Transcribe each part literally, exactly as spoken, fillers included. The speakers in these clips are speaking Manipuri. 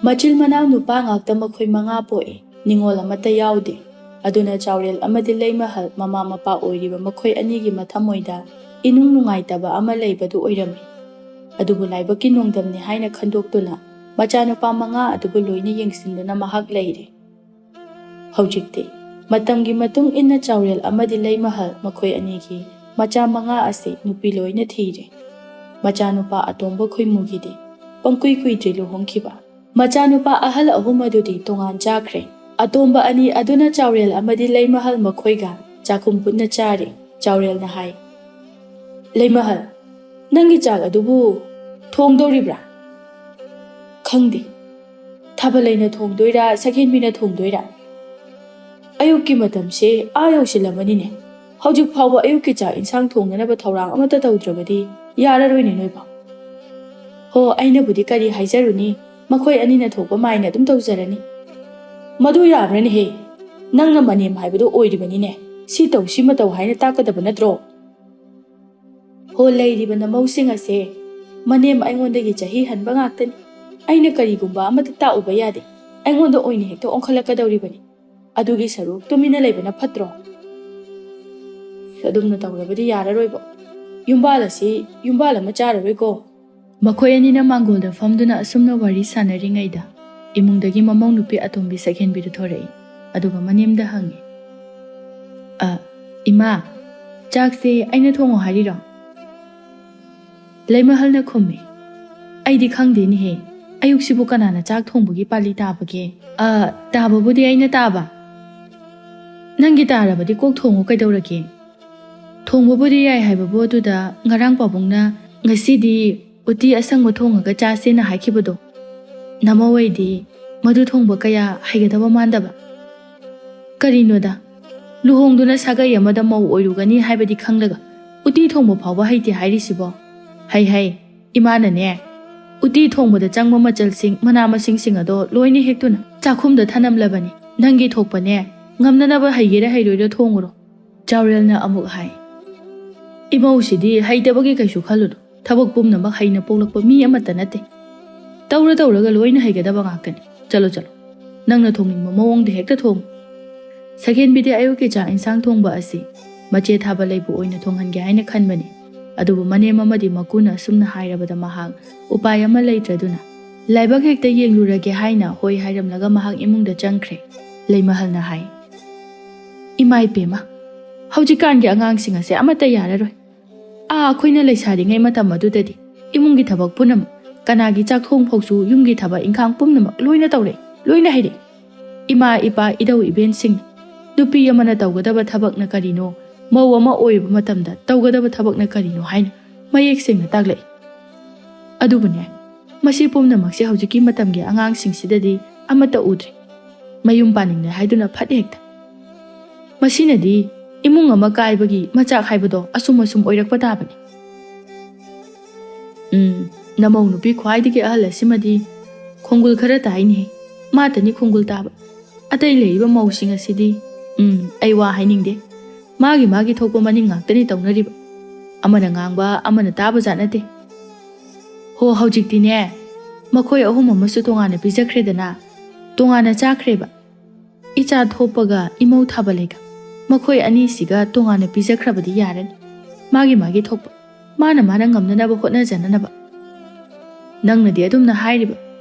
ꯃꯆꯤꯜ ꯃꯅꯥꯎ ꯅꯨꯄꯥ ꯉꯥꯛꯇ ꯃꯈꯣꯏ ꯃꯉꯥ ꯄꯣꯛꯏ꯫ ꯅꯤꯉꯣꯜ ꯑꯃꯠꯇ ꯌꯥꯎꯗꯦ꯫ ꯑꯗꯨꯅ ꯆꯥꯎꯔꯦꯜ ꯑꯃꯗꯤ ꯂꯩꯃꯍꯜ ꯃꯃꯥ ꯃꯄꯥ ꯑꯣꯏꯔꯤꯕ ꯃꯈꯣꯏ ꯑꯅꯤꯒꯤ ꯃꯊꯃꯣꯏꯗ ꯏꯅꯨꯡ ꯅꯨꯡꯉꯥꯏꯇꯕ ꯑꯃ ꯂꯩꯕꯗꯨ ꯑꯣꯏꯔꯝꯃꯤ꯫ ꯑꯗꯨꯕꯨ ꯂꯥꯏꯕꯛꯀꯤ ꯅꯣꯡꯗꯝꯅꯤ ꯍꯥꯏꯅ ꯈꯟꯗꯣꯛꯇꯨꯅ ꯃꯆꯥꯅꯨꯄꯥ ꯃꯉꯥ ꯑꯗꯨꯕꯨ ꯂꯣꯏꯅ ꯌꯦꯡꯁꯤꯟꯗꯨꯅ ꯃꯍꯥꯛ ꯂꯩꯔꯤ꯫ ꯍꯧꯖꯤꯛꯇꯤ ꯃꯇꯝꯒꯤ ꯃꯇꯨꯡ ꯏꯟꯅ ꯆꯥꯎꯔꯦꯜ ꯑꯃꯗꯤ ꯂꯩꯃꯍꯜ ꯃꯈꯣꯏ ꯑꯅꯤꯒꯤ ꯃꯆꯥ ꯃꯉꯥ ꯑꯁꯤ ꯅꯨꯄꯤ ꯂꯣꯏꯅ ꯊꯤꯔꯦ꯫ ꯃꯆꯥꯅꯨꯄꯥ ꯑꯇꯣꯝꯕ ꯈꯣꯏꯃꯨꯒꯤꯗꯤ ꯄꯪꯀꯨꯏ ꯀꯨꯏꯗ꯭ꯔꯤ ꯂꯨꯍꯣꯡꯈꯤꯕ꯫ ꯃꯆꯥꯅꯨꯄꯥ ꯑꯍꯜ ꯑꯍꯨꯝ ꯑꯗꯨꯗꯤ ꯇꯣꯉꯥꯟ ꯆꯥꯈ꯭ꯔꯦ꯫ ꯑꯇꯣꯝꯕ ꯑꯅꯤ ꯑꯗꯨꯅ ꯆꯥꯎꯔꯦꯜ ꯑꯃꯗꯤ ꯂꯩꯃꯍꯜ ꯃꯈꯣꯏꯒ ꯆꯥꯛꯈꯨꯝ ꯄꯨꯟꯅ ꯆꯥꯔꯤ꯫ ꯆꯥꯎꯔꯦꯜꯅ ꯍꯥꯏ, "ꯂꯩꯃꯍꯜ, ꯅꯪꯒꯤ ꯆꯥꯛ ꯑꯗꯨꯕꯨ ꯊꯣꯡꯗꯧꯔꯤꯕ꯭ꯔꯥ?" "ꯈꯪꯗꯦ꯫ ꯊꯥꯕꯜꯂꯩꯅ ꯊꯣꯡꯗꯣꯏꯔꯥ, ꯁꯛꯍꯦꯟꯕꯤꯅ ꯊꯣꯡꯗꯣꯏꯔꯥ? ꯑꯌꯨꯛꯀꯤ ꯃꯇꯝꯁꯦ ꯑꯥ ꯌꯧꯁꯤꯜꯂꯝꯃꯅꯤꯅꯦ꯫ ꯍꯧꯖꯤꯛ ꯐꯥꯎꯕ ꯑꯌꯨꯛꯀꯤ ꯆꯥꯛ ꯏꯟꯁꯥꯡ ꯊꯣꯡꯅꯅꯕ ꯊꯧꯔꯥꯡ ꯑꯃꯠꯇ ꯇꯧꯗ꯭ꯔꯕꯗꯤ ꯌꯥꯔꯔꯣꯏꯅꯦ ꯅꯣꯏꯕꯣ꯫ ꯍꯣ, ꯑꯩꯅꯕꯨꯗꯤ ꯀꯔꯤ ꯍꯥꯏꯖꯔꯨꯅꯤ, ꯃꯈꯣꯏ ꯑꯅꯤꯅ ꯊꯣꯛꯄ ꯃꯥꯏꯅ ꯑꯗꯨꯝ ꯇꯧꯖꯔꯅꯤ꯫" "ꯃꯗꯨ ꯌꯥꯕ꯭ꯔꯅꯦꯍꯦ? ꯅꯪꯅ ꯃꯅꯦꯝ ꯍꯥꯏꯕꯗꯨ ꯑꯣꯏꯔꯤꯕꯅꯤꯅꯦ꯫ ꯁꯤ ꯇꯧ, ꯁꯤꯃ ꯇꯧ ꯍꯥꯏꯅ ꯇꯥꯛꯀꯗꯕ ꯅꯠꯇ꯭ꯔꯣ?" "ꯍꯣ, ꯂꯩꯔꯤꯕ ꯅꯃꯧꯁꯤꯡ ꯑꯁꯦ ꯃꯅꯦꯝ ꯑꯩꯉꯣꯟꯗꯒꯤ ꯆꯍꯤ ꯍꯟꯕ ꯉꯥꯛꯇꯅꯤ꯫ ꯑꯩꯅ ꯀꯔꯤꯒꯨꯝꯕ ꯑꯃꯠꯇ ꯇꯥꯛꯎꯕ ꯌꯥꯗꯦ꯫ ꯑꯩꯉꯣꯟꯗ ꯑꯣꯏꯅ ꯍꯦꯛꯇ ꯑꯣꯟꯈꯠꯂꯛꯀꯗꯧꯔꯤꯕꯅꯤ꯫ ꯑꯗꯨꯒꯤ ꯁꯔꯨꯛ ꯇꯨꯃꯤꯟꯅ ꯂꯩꯕꯅ ꯐꯠꯇ꯭ꯔꯣ? ꯑꯗꯨꯝꯅ ꯇꯧꯔꯕꯗꯤ ꯌꯥꯔꯔꯣꯏꯕꯣ꯫ ꯌꯨꯝꯕꯥꯜ ꯑꯁꯤ ꯌꯨꯝꯕꯥꯜ ꯑꯃ ꯆꯥꯔꯔꯣꯏꯀꯣ꯫" ꯃꯈꯣꯏ ꯑꯅꯤꯅ ꯃꯥꯡꯒꯣꯜꯗ ꯐꯝꯗꯨꯅ ꯑꯁꯨꯝꯅ ꯋꯥꯔꯤ ꯁꯥꯟꯅꯔꯤꯉꯩꯗ ꯏꯃꯨꯡꯗꯒꯤ ꯃꯃꯧ ꯅꯨꯄꯤ ꯑꯇꯣꯝꯕꯤ ꯁꯛꯍꯦꯟꯕꯤꯗꯨ ꯊꯣꯔꯛꯏ꯫ ꯑꯗꯨꯒ ꯃꯅꯦꯝꯗ ꯍꯪꯉꯤ, "ꯑ, ꯏꯃꯥ, ꯆꯥꯛꯁꯦ ꯑꯩꯅ ꯊꯣꯡꯉꯣ ꯍꯥꯏꯔꯤꯔꯣ?" ꯂꯩꯃꯍꯜꯅ ꯈꯨꯝꯃꯤ, "ꯑꯩꯗꯤ ꯈꯪꯗꯦꯅꯦꯍꯦ, ꯑꯌꯨꯛꯁꯤꯕꯨ ꯀꯅꯥꯅ ꯆꯥꯛ ꯊꯣꯡꯕꯒꯤ ꯄꯥꯂꯤ ꯇꯥꯕꯒꯦ? ꯑ, ꯇꯥꯕꯕꯨꯗꯤ ꯑꯩꯅ ꯇꯥꯕ꯫ ꯅꯪꯒꯤ ꯇꯥꯔꯕꯗꯤ ꯀꯣꯛ ꯊꯣꯡꯉꯨ ꯀꯩꯗꯧꯔꯒꯦ?" "ꯊꯣꯡꯕꯕꯨꯗꯤ ꯌꯥꯏ ꯍꯥꯏꯕꯕꯨ ꯑꯗꯨꯗ ꯉꯔꯥꯡ ꯄꯥꯕꯨꯡꯅ ꯉꯁꯤꯗꯤ ꯎꯇꯤ ꯑꯁꯪꯕ ꯊꯣꯡꯉꯒ ꯆꯥꯁꯦꯅ ꯍꯥꯏꯈꯤꯕꯗꯣ, ꯅꯃꯧ ꯑꯩꯗꯤ ꯃꯗꯨ ꯊꯣꯡꯕ ꯀꯌꯥ ꯍꯩꯒꯗꯕ ꯃꯥꯟꯗꯕ꯫" "ꯀꯔꯤꯅꯣꯗ, ꯂꯨꯍꯣꯡꯗꯨꯅ ꯁꯥꯒꯩ ꯑꯃꯗ ꯃꯧ ꯑꯣꯏꯔꯨꯒꯅꯤ ꯍꯥꯏꯕꯗꯤ ꯈꯪꯂꯒ ꯎꯇꯤ ꯊꯣꯡꯕ ꯐꯥꯎꯕ ꯍꯩꯇꯦ ꯍꯥꯏꯔꯤꯁꯤꯕꯣ?" "ꯍꯩ ꯍꯩ, ꯏꯃꯥꯅꯅꯦ ꯎꯇꯤ ꯊꯣꯡꯕꯗ ꯆꯪꯕ ꯃꯆꯜꯁꯤꯡ, ꯃꯅꯥ ꯃꯁꯤꯡꯁꯤꯡ ꯑꯗꯣ ꯂꯣꯏꯅ ꯍꯦꯛꯇꯨꯅ ꯆꯥꯛꯈꯨꯝꯗ ꯊꯅꯝꯂꯕꯅꯤ꯫ ꯅꯪꯒꯤ ꯊꯣꯛꯄꯅꯦ, ꯉꯝꯅꯅꯕ ꯍꯩꯒꯦꯔꯥ ꯍꯩꯔꯣꯏꯔꯥ ꯊꯣꯡꯉꯨꯔꯣ꯫" ꯆꯥꯎꯔꯦꯜꯅ ꯑꯃꯨꯛ ꯍꯥꯏ, "ꯏꯃꯧꯁꯤꯗꯤ ꯍꯩꯇꯕꯒꯤ ꯀꯩꯁꯨ ꯈꯜꯂꯨꯅꯨ꯫ ꯊꯕꯛ ꯄꯨꯝꯅꯃꯛ ꯍꯩꯅ ꯄꯣꯛꯂꯛꯄ ꯃꯤ ꯑꯃꯠꯇ ꯅꯠꯇꯦ꯫ ꯇꯧꯔ ꯇꯧꯔꯒ ꯂꯣꯏꯅ ꯍꯩꯒꯗꯕ ꯉꯥꯛꯇꯅꯤ꯫ ꯆꯠꯂꯣ, ꯆꯠꯂꯣ, ꯅꯪꯅ ꯊꯣꯡꯅꯤꯡꯕ ꯃꯑꯣꯡꯗ ꯍꯦꯛꯇ ꯊꯣꯡꯉꯨ꯫ ꯁꯈꯦꯟꯕꯤꯗꯤ ꯑꯌꯨꯛꯀꯤ ꯆꯥꯛ ꯏꯟꯁꯥꯡ ꯊꯣꯡꯕ ꯑꯁꯤ ꯃꯆꯦ ꯊꯥꯕ ꯂꯩꯕꯨ ꯑꯣꯏꯅ ꯊꯣꯡꯍꯟꯒꯦ ꯍꯥꯏꯅ ꯈꯟꯕꯅꯤ꯫ ꯑꯗꯨꯕꯨ ꯃꯅꯦꯝ ꯑꯃꯗꯤ ꯃꯀꯨꯅ ꯑꯁꯨꯝꯅ ꯍꯥꯏꯔꯕꯗ ꯃꯍꯥꯛ ꯎꯄꯥꯏ ꯑꯃ ꯂꯩꯇ꯭ꯔꯗꯨꯅ, "ꯂꯥꯏꯕꯛ ꯍꯦꯛꯇ ꯌꯦꯡꯂꯨꯔꯒꯦ" ꯍꯥꯏꯅ ꯍꯣꯏ ꯍꯥꯏꯔꯝꯂꯒ ꯃꯍꯥꯛ ꯏꯃꯨꯡꯗ ꯆꯪꯈ꯭ꯔꯦ꯫ ꯂꯩꯃꯍꯜꯅ ꯍꯥꯏ, "ꯏꯃꯥ ꯏꯄꯦꯝꯃ, ꯍꯧꯖꯤꯛꯀꯥꯟꯒꯤ ꯑꯉꯥꯡꯁꯤꯡ ꯑꯁꯦ ꯑꯃꯠꯇ ꯌꯥꯔꯔꯣꯏ꯫ ꯑꯥ, ꯑꯩꯈꯣꯏꯅ ꯂꯩꯁꯥꯔꯤꯉꯩ ꯃꯇꯝ ꯑꯗꯨꯗꯗꯤ ꯏꯃꯨꯡꯒꯤ ꯊꯕꯛ ꯄꯨꯝꯅꯃꯛ, ꯀꯅꯥꯒꯤ ꯆꯥꯛ ꯊꯣꯡ ꯐꯥꯎꯁꯨ, ꯌꯨꯝꯒꯤ ꯊꯕꯛ ꯏꯪꯈꯥꯡ ꯄꯨꯝꯅꯃꯛ ꯂꯣꯏꯅ ꯇꯧꯔꯛꯏ, ꯂꯣꯏꯅ ꯍꯩꯔꯛꯏ꯫ ꯏꯃꯥ, ꯏꯄꯥ, ꯏꯙꯧ ꯏꯕꯦꯟꯁꯤꯡꯅ ꯅꯨꯄꯤ ꯑꯃꯅ ꯇꯧꯒꯗꯕ ꯊꯕꯛꯅ ꯀꯔꯤꯅꯣ, ꯃꯧ ꯑꯃ ꯑꯣꯏꯕ ꯃꯇꯝꯗ ꯇꯧꯒꯗꯕ ꯊꯕꯛꯅ ꯀꯔꯤꯅꯣ ꯍꯥꯏꯅ ꯃꯌꯦꯛ ꯁꯦꯡꯅ ꯇꯥꯛꯂꯛꯏ꯫ ꯑꯗꯨꯕꯨꯅꯦ, ꯃꯁꯤ ꯄꯨꯝꯅꯃꯛꯁꯦ ꯍꯧꯖꯤꯛꯀꯤ ꯃꯇꯝꯒꯤ ꯑꯉꯥꯡꯁꯤꯡꯁꯤꯗꯗꯤ ꯑꯃꯠꯇ ꯎꯗ꯭ꯔꯦ꯫ ꯃꯌꯨꯝ ꯄꯥꯅꯤꯡꯂꯦ ꯍꯥꯏꯗꯨꯅ ꯐꯠ ꯍꯦꯛꯇ꯫ ꯃꯁꯤꯅꯗꯤ ꯏꯃꯨꯡ ꯑꯃ ꯀꯥꯏꯕꯒꯤ ꯃꯆꯥꯛ ꯍꯥꯏꯕꯗꯣ ꯑꯁꯨꯝ ꯑꯁꯨꯝ ꯑꯣꯏꯔꯛꯄ ꯇꯥꯕꯅꯤ꯫ ꯎꯝ, ꯅꯃꯧ ꯅꯨꯄꯤ ꯈ꯭ꯋꯥꯏꯗꯒꯤ ꯑꯍꯜ ꯑꯁꯤꯃꯗꯤ ꯈꯣꯡꯒꯨꯜ ꯈꯔ ꯇꯥꯏꯅꯦ꯫ ꯃꯥꯇꯅꯤ ꯈꯣꯡꯒꯨꯜ ꯇꯥꯕ꯫ ꯑꯇꯩ ꯂꯩꯔꯤꯕ ꯃꯧꯁꯤꯡ ꯑꯁꯤꯗꯤ, ꯎꯝ, ꯑꯩ ꯋꯥ ꯍꯥꯏꯅꯤꯡꯗꯦ꯫ ꯃꯥꯒꯤ ꯃꯥꯒꯤ ꯊꯣꯛꯄ ꯃꯅꯤꯡ ꯉꯥꯛꯇꯅꯤ ꯇꯧꯅꯔꯤꯕ꯫ ꯑꯃꯅ ꯉꯥꯡꯕ ꯑꯃꯅ ꯇꯥꯕ ꯖꯥꯠ ꯅꯠꯇꯦ꯫ ꯍꯣ, ꯍꯧꯖꯤꯛꯇꯤꯅꯦ, ꯃꯈꯣꯏ ꯑꯍꯨꯝ ꯑꯃꯁꯨ ꯇꯣꯉꯥꯟꯅ ꯄꯤꯖꯈ꯭ꯔꯦꯗꯅ, ꯇꯣꯉꯥꯟꯅ ꯆꯥꯈ꯭ꯔꯦꯕ꯫ ꯏꯆꯥ ꯊꯣꯛꯄꯒ ꯏꯃꯧ ꯊꯥꯕ ꯂꯩꯒ ꯃꯈꯣꯏ ꯑꯅꯤꯁꯤꯒ ꯇꯣꯉꯥꯟꯅ ꯄꯤꯖꯈ꯭ꯔꯕꯗꯤ ꯌꯥꯔꯅꯤ꯫ ꯃꯥꯒꯤ ꯃꯥꯒꯤ ꯊꯣꯛꯄ, ꯃꯥꯅ ꯃꯥꯅ ꯉꯝꯅꯅꯕ ꯍꯣꯠꯅꯖꯅꯅꯕ꯫ ꯅꯪꯅꯗꯤ ꯑꯗꯨꯝꯅ ꯍꯥꯏꯔꯤꯕ꯫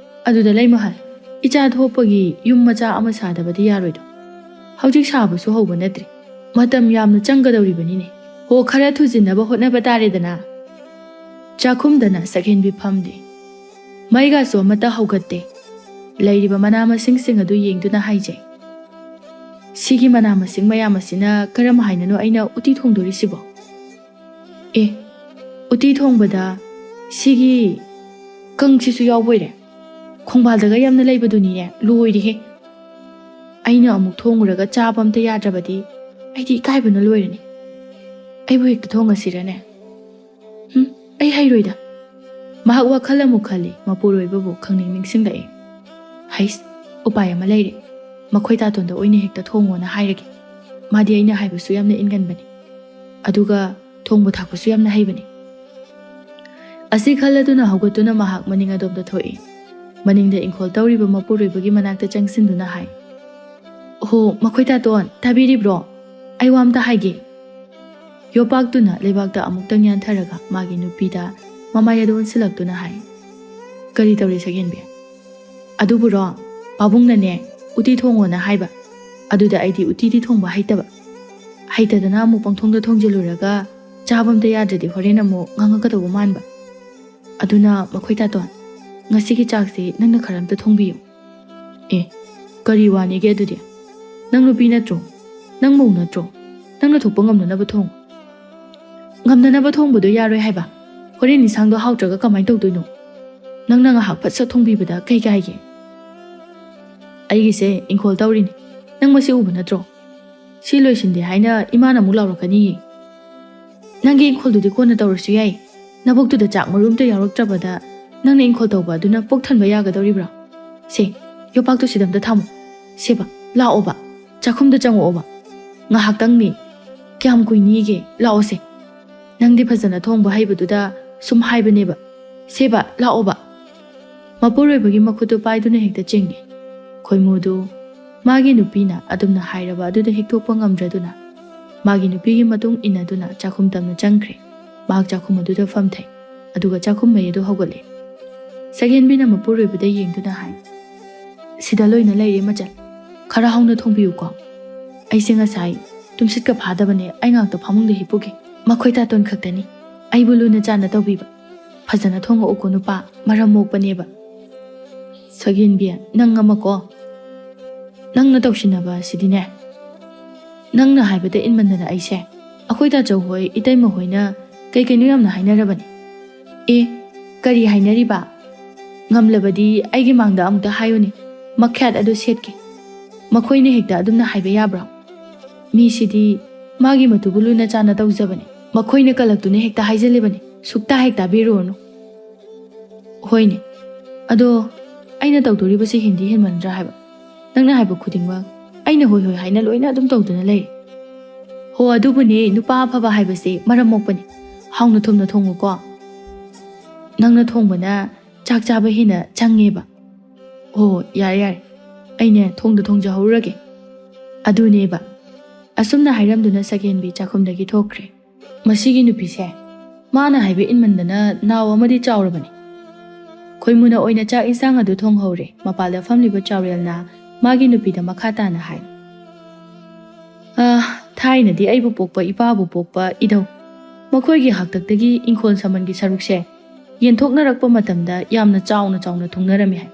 ꯑꯗꯨꯗ ꯂꯩꯃꯍꯜ, ꯏꯆꯥ ꯊꯣꯛꯄꯒꯤ ꯌꯨꯝ ꯃꯆꯥ ꯑꯃ ꯁꯥꯗꯕꯗꯤ ꯌꯥꯔꯣꯏꯗꯣ꯫ ꯍꯧꯖꯤꯛ ꯁꯥꯕꯁꯨ ꯍꯧꯕ ꯅꯠꯇ꯭ꯔꯤ꯫ ꯃꯇꯝ ꯌꯥꯝꯅ ꯆꯪꯒꯗꯧꯔꯤꯕꯅꯤꯅꯦ꯫ ꯍꯣ, ꯈꯔ ꯊꯨꯖꯤꯟꯅꯕ ꯍꯣꯠꯅꯕ ꯇꯥꯔꯦꯗꯅ꯫ ꯆꯥꯛꯈꯨꯝꯗꯅ ꯁꯛꯍꯦꯟꯕꯤ ꯐꯝꯗꯦ꯫ ꯃꯩꯒꯥꯁꯨ ꯑꯃꯠꯇ ꯍꯧꯒꯠꯇꯦ꯫ ꯂꯩꯔꯤꯕ ꯃꯅꯥ ꯃꯁꯤꯡꯁꯤꯡ ꯑꯗꯨ ꯌꯦꯡꯗꯨꯅ ꯍꯥꯏꯖꯩ꯫ "ꯁꯤꯒꯤ ꯃꯅꯥ ꯃꯁꯤꯡ ꯃꯌꯥꯝ ꯑꯁꯤꯅ ꯀꯔꯝ ꯍꯥꯏꯅꯅꯣ ꯑꯩꯅ ꯎꯇꯤ ꯊꯣꯡꯗꯣꯔꯤꯁꯤꯕꯣ?" "ꯑꯦ, ꯎꯇꯤ ꯊꯣꯡꯕꯗ ꯁꯤꯒꯤ ꯀꯪꯁꯤꯁꯨ ꯌꯥꯎꯕꯣꯏꯔꯦ? ꯈꯣꯡꯕꯥꯜꯗꯒ ꯌꯥꯝꯅ ꯂꯩꯕꯗꯨꯅꯤꯅꯦ, ꯂꯣꯏꯔꯦꯍꯦ꯫ ꯑꯩꯅ ꯑꯃꯨꯛ ꯊꯣꯡꯉꯨꯔꯒ ꯆꯥꯕ ꯑꯝꯇ ꯌꯥꯗ꯭ꯔꯕꯗꯤ ꯑꯩꯗꯤ ꯏꯀꯥꯏꯕꯅ ꯂꯣꯏꯔꯅꯤ꯫ ꯑꯩꯕꯨ ꯍꯦꯛꯇ ꯊꯣꯡꯉꯁꯤꯔꯅꯦ?" "ꯍꯨꯝ, ꯑꯩ ꯍꯩꯔꯣꯏꯗ꯫" ꯃꯍꯥꯛ ꯋꯥꯈꯜ ꯑꯃꯨꯛ ꯈꯜꯂꯤ, ꯃꯄꯨꯔꯣꯏꯕꯕꯨ ꯈꯪꯅꯤꯡ ꯅꯤꯡꯁꯤꯡꯂꯛꯏ꯫ "ꯍꯩꯁ, ꯎꯄꯥꯏ ꯑꯃ ꯂꯩꯔꯦ꯫ ꯃꯈꯣꯏ ꯇꯥꯇꯣꯟꯗ ꯑꯣꯏꯅ ꯍꯦꯛꯇ ꯊꯣꯡꯉꯣꯅ ꯍꯥꯏꯔꯒꯦ꯫ ꯃꯥꯗꯤ ꯑꯩꯅ ꯍꯥꯏꯕꯁꯨ ꯌꯥꯝꯅ ꯏꯟꯒꯟꯕꯅꯤ꯫ ꯑꯗꯨꯒ ꯊꯣꯡꯕ ꯊꯥꯛꯄꯁꯨ ꯌꯥꯝꯅ ꯍꯩꯕꯅꯤ꯫" ꯑꯁꯤ ꯈꯜꯂꯗꯨꯅ ꯍꯧꯒꯠꯇꯨꯅ ꯃꯍꯥꯛ ꯃꯅꯤꯡ ꯑꯗꯣꯝꯗ ꯊꯣꯛꯏ꯫ ꯃꯅꯤꯡꯗ ꯏꯪꯈꯣꯜ ꯇꯧꯔꯤꯕ ꯃꯄꯨꯔꯣꯏꯕꯒꯤ ꯃꯅꯥꯛꯇ ꯆꯪꯁꯤꯟꯗꯨꯅ ꯍꯥꯏ, "ꯑꯣꯍꯣ, ꯃꯈꯣꯏ ꯇꯥꯇꯣꯟ, ꯇꯥꯕꯤꯔꯤꯕ꯭ꯔꯣ? ꯑꯩ ꯋꯥ ꯑꯝꯇ ꯍꯥꯏꯒꯦ꯫" ꯌꯣꯄꯥꯛꯇꯨꯅ ꯂꯩꯕꯥꯛꯇ ꯑꯃꯨꯛꯇꯪ ꯌꯥꯟꯊꯔꯒ ꯃꯥꯒꯤ ꯅꯨꯄꯤꯗ ꯃꯃꯥꯏ ꯑꯗꯨ ꯑꯣꯟꯁꯤꯜꯂꯛꯇꯨꯅ ꯍꯥꯏ, "ꯀꯔꯤ ꯇꯧꯔꯦ ꯁꯛꯍꯦꯟꯕꯤ?" "ꯑꯗꯨꯕꯨꯔꯣ, ꯄꯥꯕꯨꯡꯅꯅꯦ ꯎꯇꯤ ꯊꯣꯡꯉꯣꯅ ꯍꯥꯏꯕ꯫ ꯑꯗꯨꯗ ꯑꯩꯗꯤ ꯎꯇꯤꯗꯤ ꯊꯣꯡꯕ ꯍꯩꯇꯕ꯫ ꯍꯩꯇꯗꯅ ꯑꯃꯨꯛ ꯄꯪꯊꯣꯡꯗ ꯊꯣꯡꯖꯤꯜꯂꯨꯔꯒ ꯆꯥꯕ ꯑꯝꯇ ꯌꯥꯗ꯭ꯔꯗꯤ ꯍꯣꯔꯦꯟ ꯑꯃꯨꯛ ꯉꯥꯡꯉꯛꯀꯗꯧꯕ ꯃꯥꯟꯕ꯫ ꯑꯗꯨꯅ ꯃꯈꯣꯏ ꯇꯥꯇꯣꯟ, ꯉꯁꯤꯒꯤ ꯆꯥꯛꯁꯦ ꯅꯪꯅ ꯈꯔ ꯑꯝꯇ ꯊꯣꯡꯕꯤꯌꯨ꯫" "ꯑꯦ, ꯀꯔꯤ ꯋꯥꯅꯤꯒꯦ ꯑꯗꯨꯗꯤ? ꯅꯪ ꯅꯨꯄꯤ ꯅꯠꯇ꯭ꯔꯣ? ꯅꯪ ꯃꯧ ꯅꯠꯇ꯭ꯔꯣ? ꯅꯪꯅ ꯊꯣꯛꯄ ꯉꯝꯅꯅꯕ ꯊꯣꯡꯉꯨ꯫" "ꯉꯝꯅꯅꯕ ꯊꯣꯡꯕꯗꯣ ꯌꯥꯔꯣꯏ ꯍꯥꯏꯕ꯫ ꯍꯣꯔꯦꯟ ꯏꯟꯁꯥꯡꯗꯣ ꯍꯥꯎꯇ꯭ꯔꯒ ꯀꯃꯥꯏꯅ ꯇꯧꯗꯣꯏꯅꯣ? ꯅꯪꯅ ꯉꯥꯏꯍꯥꯛ ꯐꯠ ꯁꯠ ꯊꯣꯡꯕꯤꯕꯗ ꯀꯩ ꯀꯥꯏꯒꯦ?" "ꯑꯩꯒꯤꯁꯦ ꯏꯪꯈꯣꯜ ꯇꯧꯔꯤꯅꯤ꯫ ꯅꯪ ꯃꯁꯤ ꯎꯕ ꯅꯠꯇ꯭ꯔꯣ? ꯁꯤ ꯂꯣꯏꯁꯤꯟꯗꯦ ꯍꯥꯏꯅ ꯏꯃꯥꯅ ꯑꯃꯨꯛ ꯂꯥꯎꯔꯛꯀꯅꯤꯌꯦ꯫" "ꯅꯪꯒꯤ ꯏꯪꯈꯣꯜꯗꯨꯗꯤ ꯀꯣꯟꯅ ꯇꯧꯔꯁꯨ ꯌꯥꯏ꯫ ꯅꯕꯨꯛꯇꯨꯗ ꯆꯥꯛ ꯃꯔꯨ ꯑꯝꯇ ꯌꯥꯎꯔꯛꯇ꯭ꯔꯕꯗ ꯅꯪꯅ ꯏꯪꯈꯣꯜ ꯇꯧꯕ ꯑꯗꯨꯅ ꯄꯨꯛ ꯊꯟꯕ ꯌꯥꯒꯗꯧꯔꯤꯕ꯭ꯔꯣ? ꯁꯦ, ꯌꯣꯄꯥꯛꯇꯨ ꯁꯤꯗ ꯑꯝꯇ ꯊꯝꯃꯨ꯫ ꯁꯦꯕ, ꯂꯥꯛꯑꯣꯕ, ꯆꯥꯛꯈꯨꯝꯗ ꯆꯪꯉꯛꯑꯣꯕ꯫ ꯉꯥꯏꯍꯥꯛꯇꯪꯅꯤ꯫ ꯀꯌꯥꯝ ꯀꯨꯏꯅꯤꯒꯦ? ꯂꯥꯛꯑꯣꯁꯦ꯫ ꯅꯪꯗꯤ ꯐꯖꯅ ꯊꯣꯡꯕ ꯍꯩꯕꯗꯨꯗ ꯁꯨꯝ ꯍꯥꯏꯕꯅꯦꯕ꯫ ꯁꯦꯕ, ꯂꯥꯛꯑꯣꯕ꯫" ꯃꯄꯨꯔꯣꯏꯕꯒꯤ ꯃꯈꯨꯠꯇꯨ ꯄꯥꯏꯗꯨꯅ ꯍꯦꯛꯇ ꯆꯤꯡꯏ꯫ ꯈꯣꯏꯃꯨꯗꯨ ꯃꯥꯒꯤ ꯅꯨꯄꯤꯅ ꯑꯗꯨꯝꯅ ꯍꯥꯏꯔꯕ ꯑꯗꯨꯗ ꯍꯤꯛꯊꯣꯛꯄ ꯉꯝꯗ꯭ꯔꯗꯨꯅ ꯃꯥꯒꯤ ꯅꯨꯄꯤꯒꯤ ꯃꯇꯨꯡ ꯏꯟꯅꯗꯨꯅ ꯆꯥꯛꯈꯨꯝ ꯇꯝꯅ ꯆꯪꯈ꯭ꯔꯦ꯫ ꯃꯍꯥꯛ ꯆꯥꯛꯈꯨꯝ ꯑꯗꯨꯗ ꯐꯝꯊꯩ꯫ ꯑꯗꯨꯒ ꯆꯥꯛꯈꯨꯝ ꯃꯩ ꯑꯗꯨ ꯍꯧꯒꯠꯂꯦ꯫ ꯁꯛꯍꯦꯟꯕꯤꯅ ꯃꯄꯨꯔꯣꯏꯕꯗ ꯌꯦꯡꯗꯨꯅ ꯍꯥꯏ, "ꯁꯤꯗ ꯂꯣꯏꯅ ꯂꯩꯔꯦ ꯃꯆꯜ꯫ ꯈꯔ ꯍꯥꯎꯅ ꯊꯣꯡꯕꯤꯌꯨꯀꯣ꯫ ꯑꯩꯁꯦ ꯉꯁꯥꯏ ꯇꯨꯝꯁꯤꯠꯀ ꯐꯥꯗꯕꯅꯦ, ꯑꯩ ꯉꯥꯛꯇ ꯐꯃꯨꯡꯗ ꯍꯤꯞꯄꯨꯒꯦ꯫" "ꯃꯈꯣꯏ ꯇꯥꯇꯣꯟ ꯈꯛꯇꯅꯤ ꯑꯩꯕꯨ ꯂꯨꯅ ꯆꯥꯟꯅ ꯇꯧꯕꯤꯕ꯫ ꯐꯖꯅ ꯊꯣꯡꯉꯛꯎꯀꯣ ꯅꯨꯄꯥ, ꯃꯔꯝ ꯃꯣꯛꯄꯅꯦꯕ꯫" "ꯁꯛꯍꯦꯟꯕꯤ, ꯅꯪ ꯑꯃꯀꯣ꯫ ꯅꯪꯅ ꯇꯧꯁꯤꯟꯅꯕ ꯑꯁꯤꯗꯤꯅꯦ꯫ ꯅꯪꯅ ꯍꯥꯏꯕꯗ ꯏꯟꯃꯟꯗꯅ ꯑꯩꯁꯦ, ꯑꯩꯈꯣꯏ ꯇꯥꯆꯧ ꯍꯣꯏ, ꯏꯇꯩꯃ ꯍꯣꯏꯅ ꯀꯩ ꯀꯩꯅꯣ ꯌꯥꯝꯅ ꯍꯥꯏꯅꯔꯕꯅꯤ꯫" "ꯑꯦ, ꯀꯔꯤ ꯍꯥꯏꯅꯔꯤꯕ? ꯉꯝꯂꯕꯗꯤ ꯑꯩꯒꯤ ꯃꯥꯡꯗ ꯑꯃꯨꯛꯇ ꯍꯥꯏꯌꯨꯅꯦ, ꯃꯈ꯭ꯌꯥꯠ ꯑꯗꯨ ꯁꯦꯠꯀꯦ꯫ ꯃꯈꯣꯏꯅ ꯍꯦꯛꯇ ꯑꯗꯨꯝꯅ ꯍꯥꯏꯕ ꯌꯥꯕ꯭ꯔꯣ? ꯃꯤꯁꯤꯗꯤ ꯃꯥꯒꯤ ꯃꯇꯨꯕꯨ ꯂꯨꯅ ꯆꯥꯟꯅ ꯇꯧꯖꯕꯅꯤ, ꯃꯈꯣꯏꯅ ꯀꯜꯂꯛꯇꯨꯅ ꯍꯦꯛꯇ ꯍꯥꯏꯖꯤꯜꯂꯤꯕꯅꯤ, ꯁꯨꯛꯇ ꯍꯦꯛ ꯇꯥꯕꯤꯔꯨꯔꯅꯨ꯫" "ꯍꯣꯏꯅꯦ, ꯑꯗꯣ ꯑꯩꯅ ꯇꯧꯗꯣꯔꯤꯕꯁꯤ ꯍꯦꯟꯗꯤ ꯍꯦꯟꯃꯟꯗ꯭ꯔꯥ ꯍꯥꯏꯕ? ꯅꯪꯅ ꯍꯥꯏꯕ ꯈꯨꯗꯤꯡꯃꯛ ꯑꯩꯅ ꯍꯣꯏ ꯍꯣꯏ ꯍꯥꯏꯅ ꯂꯣꯏꯅ ꯑꯗꯨꯝ ꯇꯧꯗꯨꯅ ꯂꯩꯔꯦ꯫" "ꯍꯣ, ꯑꯗꯨꯕꯨꯅꯦ, ꯅꯨꯄꯥ ꯑꯐꯕ ꯍꯥꯏꯕꯁꯦ ꯃꯔꯝ ꯃꯣꯛꯄꯅꯤ꯫ ꯍꯥꯎꯅ ꯊꯨꯝꯅ ꯊꯣꯡꯉꯨꯀꯣ꯫ ꯅꯪꯅ ꯊꯣꯡꯕꯅ ꯆꯥꯛ ꯆꯥꯕ ꯍꯦꯟꯅ ꯆꯪꯉꯦꯕ꯫ "ꯑꯣ, ꯌꯥꯔꯦ, ꯌꯥꯔꯦ, ꯑꯩꯅꯦ ꯊꯣꯡꯗ ꯊꯣꯡꯖꯍꯧꯔꯨꯔꯒꯦ"꯫ ꯑꯗꯨꯅꯦꯕ꯫ ꯑꯁꯨꯝꯅ ꯍꯥꯏꯔꯝꯗꯨꯅ ꯁꯛꯍꯦꯟꯕꯤ ꯆꯥꯛꯈꯨꯝꯗꯒꯤ ꯊꯣꯛꯈ꯭ꯔꯦ꯫ ꯃꯁꯤꯒꯤ ꯅꯨꯄꯤꯁꯦ ꯃꯥꯅ ꯍꯥꯏꯕ ꯏꯟꯃꯟꯗꯅ ꯅꯥꯎ ꯑꯃꯗꯤ ꯆꯥꯎꯔꯕꯅꯤ꯫ ꯈꯣꯏꯃꯨꯅ ꯑꯣꯏꯅ ꯆꯥꯛ ꯏꯟꯁꯥꯡ ꯑꯗꯨ ꯊꯣꯡꯍꯧꯔꯦ꯫ ꯃꯄꯥꯜꯗ ꯐꯝꯂꯤꯕ ꯆꯥꯎꯔꯦꯜꯅ ꯃꯥꯒꯤ ꯅꯨꯄꯤꯗ ꯃꯈꯥ ꯇꯥꯅ ꯍꯥꯏ, "ꯑ, ꯊꯥꯏꯅꯗꯤ ꯑꯩꯕꯨ ꯄꯣꯛꯄ ꯏꯄꯥꯕꯨ ꯄꯣꯛꯄ ꯏꯙꯧ ꯃꯈꯣꯏꯒꯤ ꯍꯥꯛꯇꯛꯇꯒꯤ ꯏꯪꯈꯣꯜ ꯁꯝꯕꯜꯒꯤ ꯁꯔꯨꯛꯁꯦ ꯌꯦꯟꯊꯣꯛꯅꯔꯛꯄ ꯃꯇꯝꯗ ꯌꯥꯝꯅ ꯆꯥꯎꯅ ꯆꯥꯎꯅ ꯊꯨꯡꯅꯔꯝꯃꯤ ꯍꯥꯏ꯫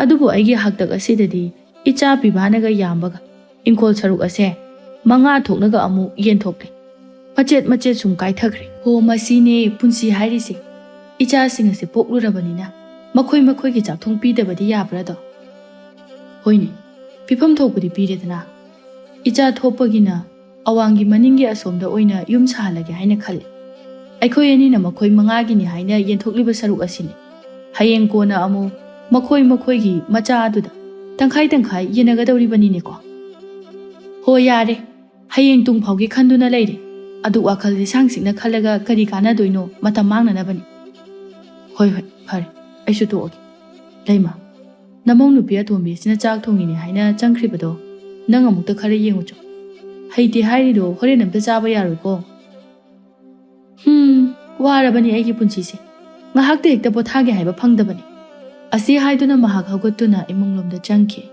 ꯑꯗꯨꯕꯨ ꯑꯩꯒꯤ ꯍꯥꯛꯇꯛ ꯑꯁꯤꯗꯗꯤ ꯏꯆꯥ ꯄꯤꯕꯥꯅꯒ ꯌꯥꯝꯕꯒ ꯏꯪꯈꯣꯜ ꯁꯔꯨꯛ ꯑꯁꯦ ꯃꯉꯥ ꯊꯣꯛꯅꯒ ꯑꯃꯨꯛ ꯌꯦꯟꯊꯣꯛꯂꯦ꯫ ꯃꯆꯦꯠ ꯃꯆꯦꯠ ꯁꯨꯝ ꯀꯥꯏꯊꯈ꯭ꯔꯦ꯫ ꯍꯣ, ꯃꯁꯤꯅꯦ ꯄꯨꯟꯁꯤ ꯍꯥꯏꯔꯤꯁꯦ꯫ ꯏꯆꯥꯁꯤꯡ ꯑꯁꯦ ꯄꯣꯛꯂꯨꯔꯕꯅꯤꯅ ꯃꯈꯣꯏ ꯃꯈꯣꯏꯒꯤ ꯆꯥꯛꯊꯨꯡ ꯄꯤꯗꯕꯗꯤ ꯌꯥꯕ꯭ꯔꯥꯗꯣ?" "ꯍꯣꯏꯅꯦ, ꯄꯤꯐꯝ ꯊꯣꯛꯄꯗꯤ ꯄꯤꯔꯦꯗꯅ꯫ ꯏꯆꯥ ꯊꯣꯛꯄꯒꯤꯅ ꯑꯋꯥꯡꯒꯤ ꯃꯅꯤꯡꯒꯤ ꯑꯁꯣꯝꯗ ꯑꯣꯏꯅ ꯌꯨꯝ ꯁꯥꯍꯜꯂꯒꯦ ꯍꯥꯏꯅ ꯈꯜꯂꯤ꯫ ꯑꯩꯈꯣꯏ ꯑꯅꯤꯅ ꯃꯈꯣꯏ ꯃꯉꯥꯒꯤꯅꯤ ꯍꯥꯏꯅ ꯌꯦꯟꯊꯣꯛꯂꯤꯕ ꯁꯔꯨꯛ ꯑꯁꯤꯅꯤ꯫ ꯍꯌꯦꯡ ꯀꯣꯟꯅ ꯑꯃꯨꯛ ꯃꯈꯣꯏ ꯃꯈꯣꯏꯒꯤ ꯃꯆꯥ ꯑꯗꯨꯗ ꯇꯪꯈꯥꯏ ꯇꯪꯈꯥꯏ ꯌꯦꯟꯅꯒꯗꯧꯔꯤꯕꯅꯤꯅꯦꯀꯣ?" "ꯍꯣ, ꯌꯥꯔꯦ, ꯍꯌꯦꯡ ꯇꯨꯡ ꯐꯥꯎꯒꯤ ꯈꯟꯗꯨꯅ ꯂꯩꯔꯦ꯫ ꯑꯗꯨ ꯋꯥꯈꯜꯗꯤ ꯁꯥꯡ ꯁꯤꯛꯅ ꯈꯜꯂꯒ ꯀꯔꯤ ꯀꯥꯟꯅꯗꯣꯏꯅꯣ? ꯃꯇꯝ ꯃꯥꯡꯅꯅꯕꯅꯤ꯫ ꯍꯣꯏ, ꯍꯣꯏ, ꯐꯔꯦ, ꯑꯩꯁꯨ ꯇꯣꯛꯑꯒꯦ꯫ ꯂꯩꯃ, ꯅꯃꯧ ꯅꯨꯄꯤ ꯑꯇꯣꯝꯕꯤ ꯑꯁꯤꯅ ꯆꯥꯛ ꯊꯣꯡꯉꯤꯅꯦ ꯍꯥꯏꯅ ꯆꯪꯈ꯭ꯔꯤꯕꯗꯣ ꯅꯪ ꯑꯃꯨꯛꯇ ꯈꯔ ꯌꯦꯡꯉꯨꯆꯣ꯫ ꯍꯩꯇꯦ ꯍꯥꯏꯔꯤꯗꯣ ꯍꯣꯔꯦꯟ ꯑꯝꯇ ꯆꯥꯕ ꯌꯥꯔꯣꯏꯀꯣ?" "ꯍꯨꯝ, ꯋꯥꯔꯕꯅꯤ ꯑꯩꯒꯤ ꯄꯨꯟꯁꯤꯁꯦ꯫ ꯉꯥꯏꯍꯥꯛꯇ ꯍꯦꯛꯇ ꯄꯣꯊꯥꯒꯦ ꯍꯥꯏꯕ ꯐꯪꯗꯕꯅꯤ"꯫ ꯑꯁꯤ ꯍꯥꯏꯗꯨꯅ ꯃꯍꯥꯛ ꯍꯧꯒꯠꯇꯨꯅ ꯏꯃꯨꯡꯂꯣꯝꯗ ꯆꯪꯈꯤ꯫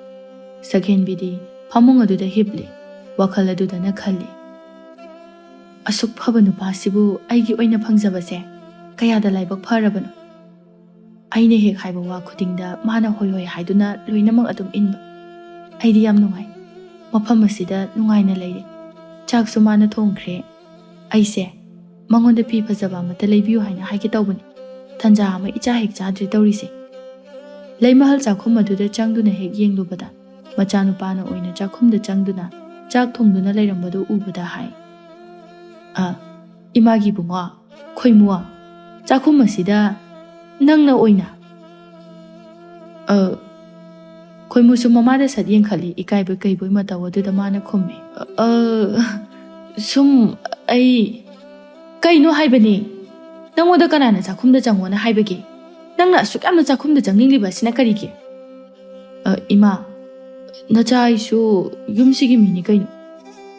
ꯁꯛꯍꯦꯟꯕꯤꯗꯤ ꯐꯃꯨꯡ ꯑꯗꯨꯗ ꯍꯤꯞꯂꯤ꯫ ꯋꯥꯈꯜ ꯑꯗꯨꯗꯅ ꯈꯜꯂꯤ, "ꯑꯁꯨꯛ ꯐꯕ ꯅꯨꯄꯥꯁꯤꯕꯨ ꯑꯩꯒꯤ ꯑꯣꯏꯅ ꯐꯪꯖꯕꯁꯦ ꯀꯌꯥꯗ ꯂꯥꯏꯕꯛ ꯐꯔꯕꯅꯣ꯫ ꯑꯩꯅ ꯍꯦꯛ ꯍꯥꯏꯕ ꯋꯥ ꯈꯨꯗꯤꯡꯗ ꯃꯥꯅ ꯍꯣꯏ ꯍꯣꯏ ꯍꯥꯏꯗꯨꯅ ꯂꯣꯏꯅꯃꯛ ꯑꯗꯨꯝ ꯏꯟꯕ꯫ ꯑꯩꯗꯤ ꯌꯥꯝ ꯅꯨꯡꯉꯥꯏ꯫ ꯃꯐꯝ ꯑꯁꯤꯗ ꯅꯨꯡꯉꯥꯏꯅ ꯂꯩꯔꯦ꯫ ꯆꯥꯛꯁꯨ ꯃꯥꯅ ꯊꯣꯡꯈ꯭ꯔꯦ꯫ ꯑꯩꯁꯦ ꯃꯉꯣꯟꯗ ꯐꯤ ꯐꯖꯕ ꯑꯃꯠꯇ ꯂꯩꯕꯤꯌꯨ ꯍꯥꯏꯅ ꯍꯥꯏꯒꯦ ꯇꯧꯕꯅꯤ꯫ ꯇꯟꯖꯥ ꯑꯃ ꯏꯆꯥ ꯍꯦꯛ ꯆꯥꯗ꯭ꯔꯦ ꯇꯧꯔꯤꯁꯦ"꯫ ꯂꯩꯃꯍꯜ ꯆꯥꯛꯈꯨꯝ ꯑꯗꯨꯗ ꯆꯪꯗꯨꯅ ꯍꯦꯛ ꯌꯦꯡꯂꯨꯕꯗ, ꯃꯆꯥꯅꯨꯄꯥꯅ ꯑꯣꯏꯅ ꯆꯥꯛꯈꯨꯝꯗ ꯆꯪꯗꯨꯅ ꯆꯥꯛ ꯊꯣꯡꯗꯨꯅ ꯂꯩꯔꯝꯕꯗꯨ ꯎꯕꯗ ꯍꯥꯏ, "ꯑ, ꯏꯃꯥꯒꯤ ꯏꯕꯨꯡꯉꯣ, ꯈꯣꯏꯃꯨ, ꯆꯥꯛꯈꯨꯝ ꯑꯁꯤꯗ ꯅꯪꯅ ꯑꯣꯏꯅ?" ꯑ, ꯈꯣꯏꯃꯨꯁꯨ ꯃꯃꯥꯗ ꯁꯠ ꯌꯦꯡꯈꯠꯂꯤ, ꯏꯀꯥꯏꯕꯣꯏ ꯀꯩꯕꯣꯏ ꯃꯇꯧ ꯑꯗꯨꯗ ꯃꯥꯅ ꯈꯨꯝꯃꯤ, "ꯑ, ꯁꯨꯝ ꯑꯩ"꯫ "ꯀꯩꯅꯣ ꯍꯥꯏꯕꯅꯦ? ꯅꯪꯉꯣꯟꯗ ꯀꯅꯥꯅ ꯆꯥꯛꯈꯨꯝꯗ ꯆꯪꯉꯣꯅ ꯍꯥꯏꯕꯒꯦ? ꯅꯪꯅ ꯑꯁꯨꯛ ꯌꯥꯝꯅ ꯆꯥꯛꯈꯨꯝꯗ ꯆꯪꯅꯤꯡꯂꯤꯕ ꯑꯁꯤꯅ ꯀꯔꯤꯒꯤ?" "ꯑ, ꯏꯃꯥ, ꯅꯆꯥ ꯑꯩꯁꯨ ꯌꯨꯝꯁꯤꯒꯤ ꯃꯤꯅꯤ ꯀꯩꯅꯣ꯫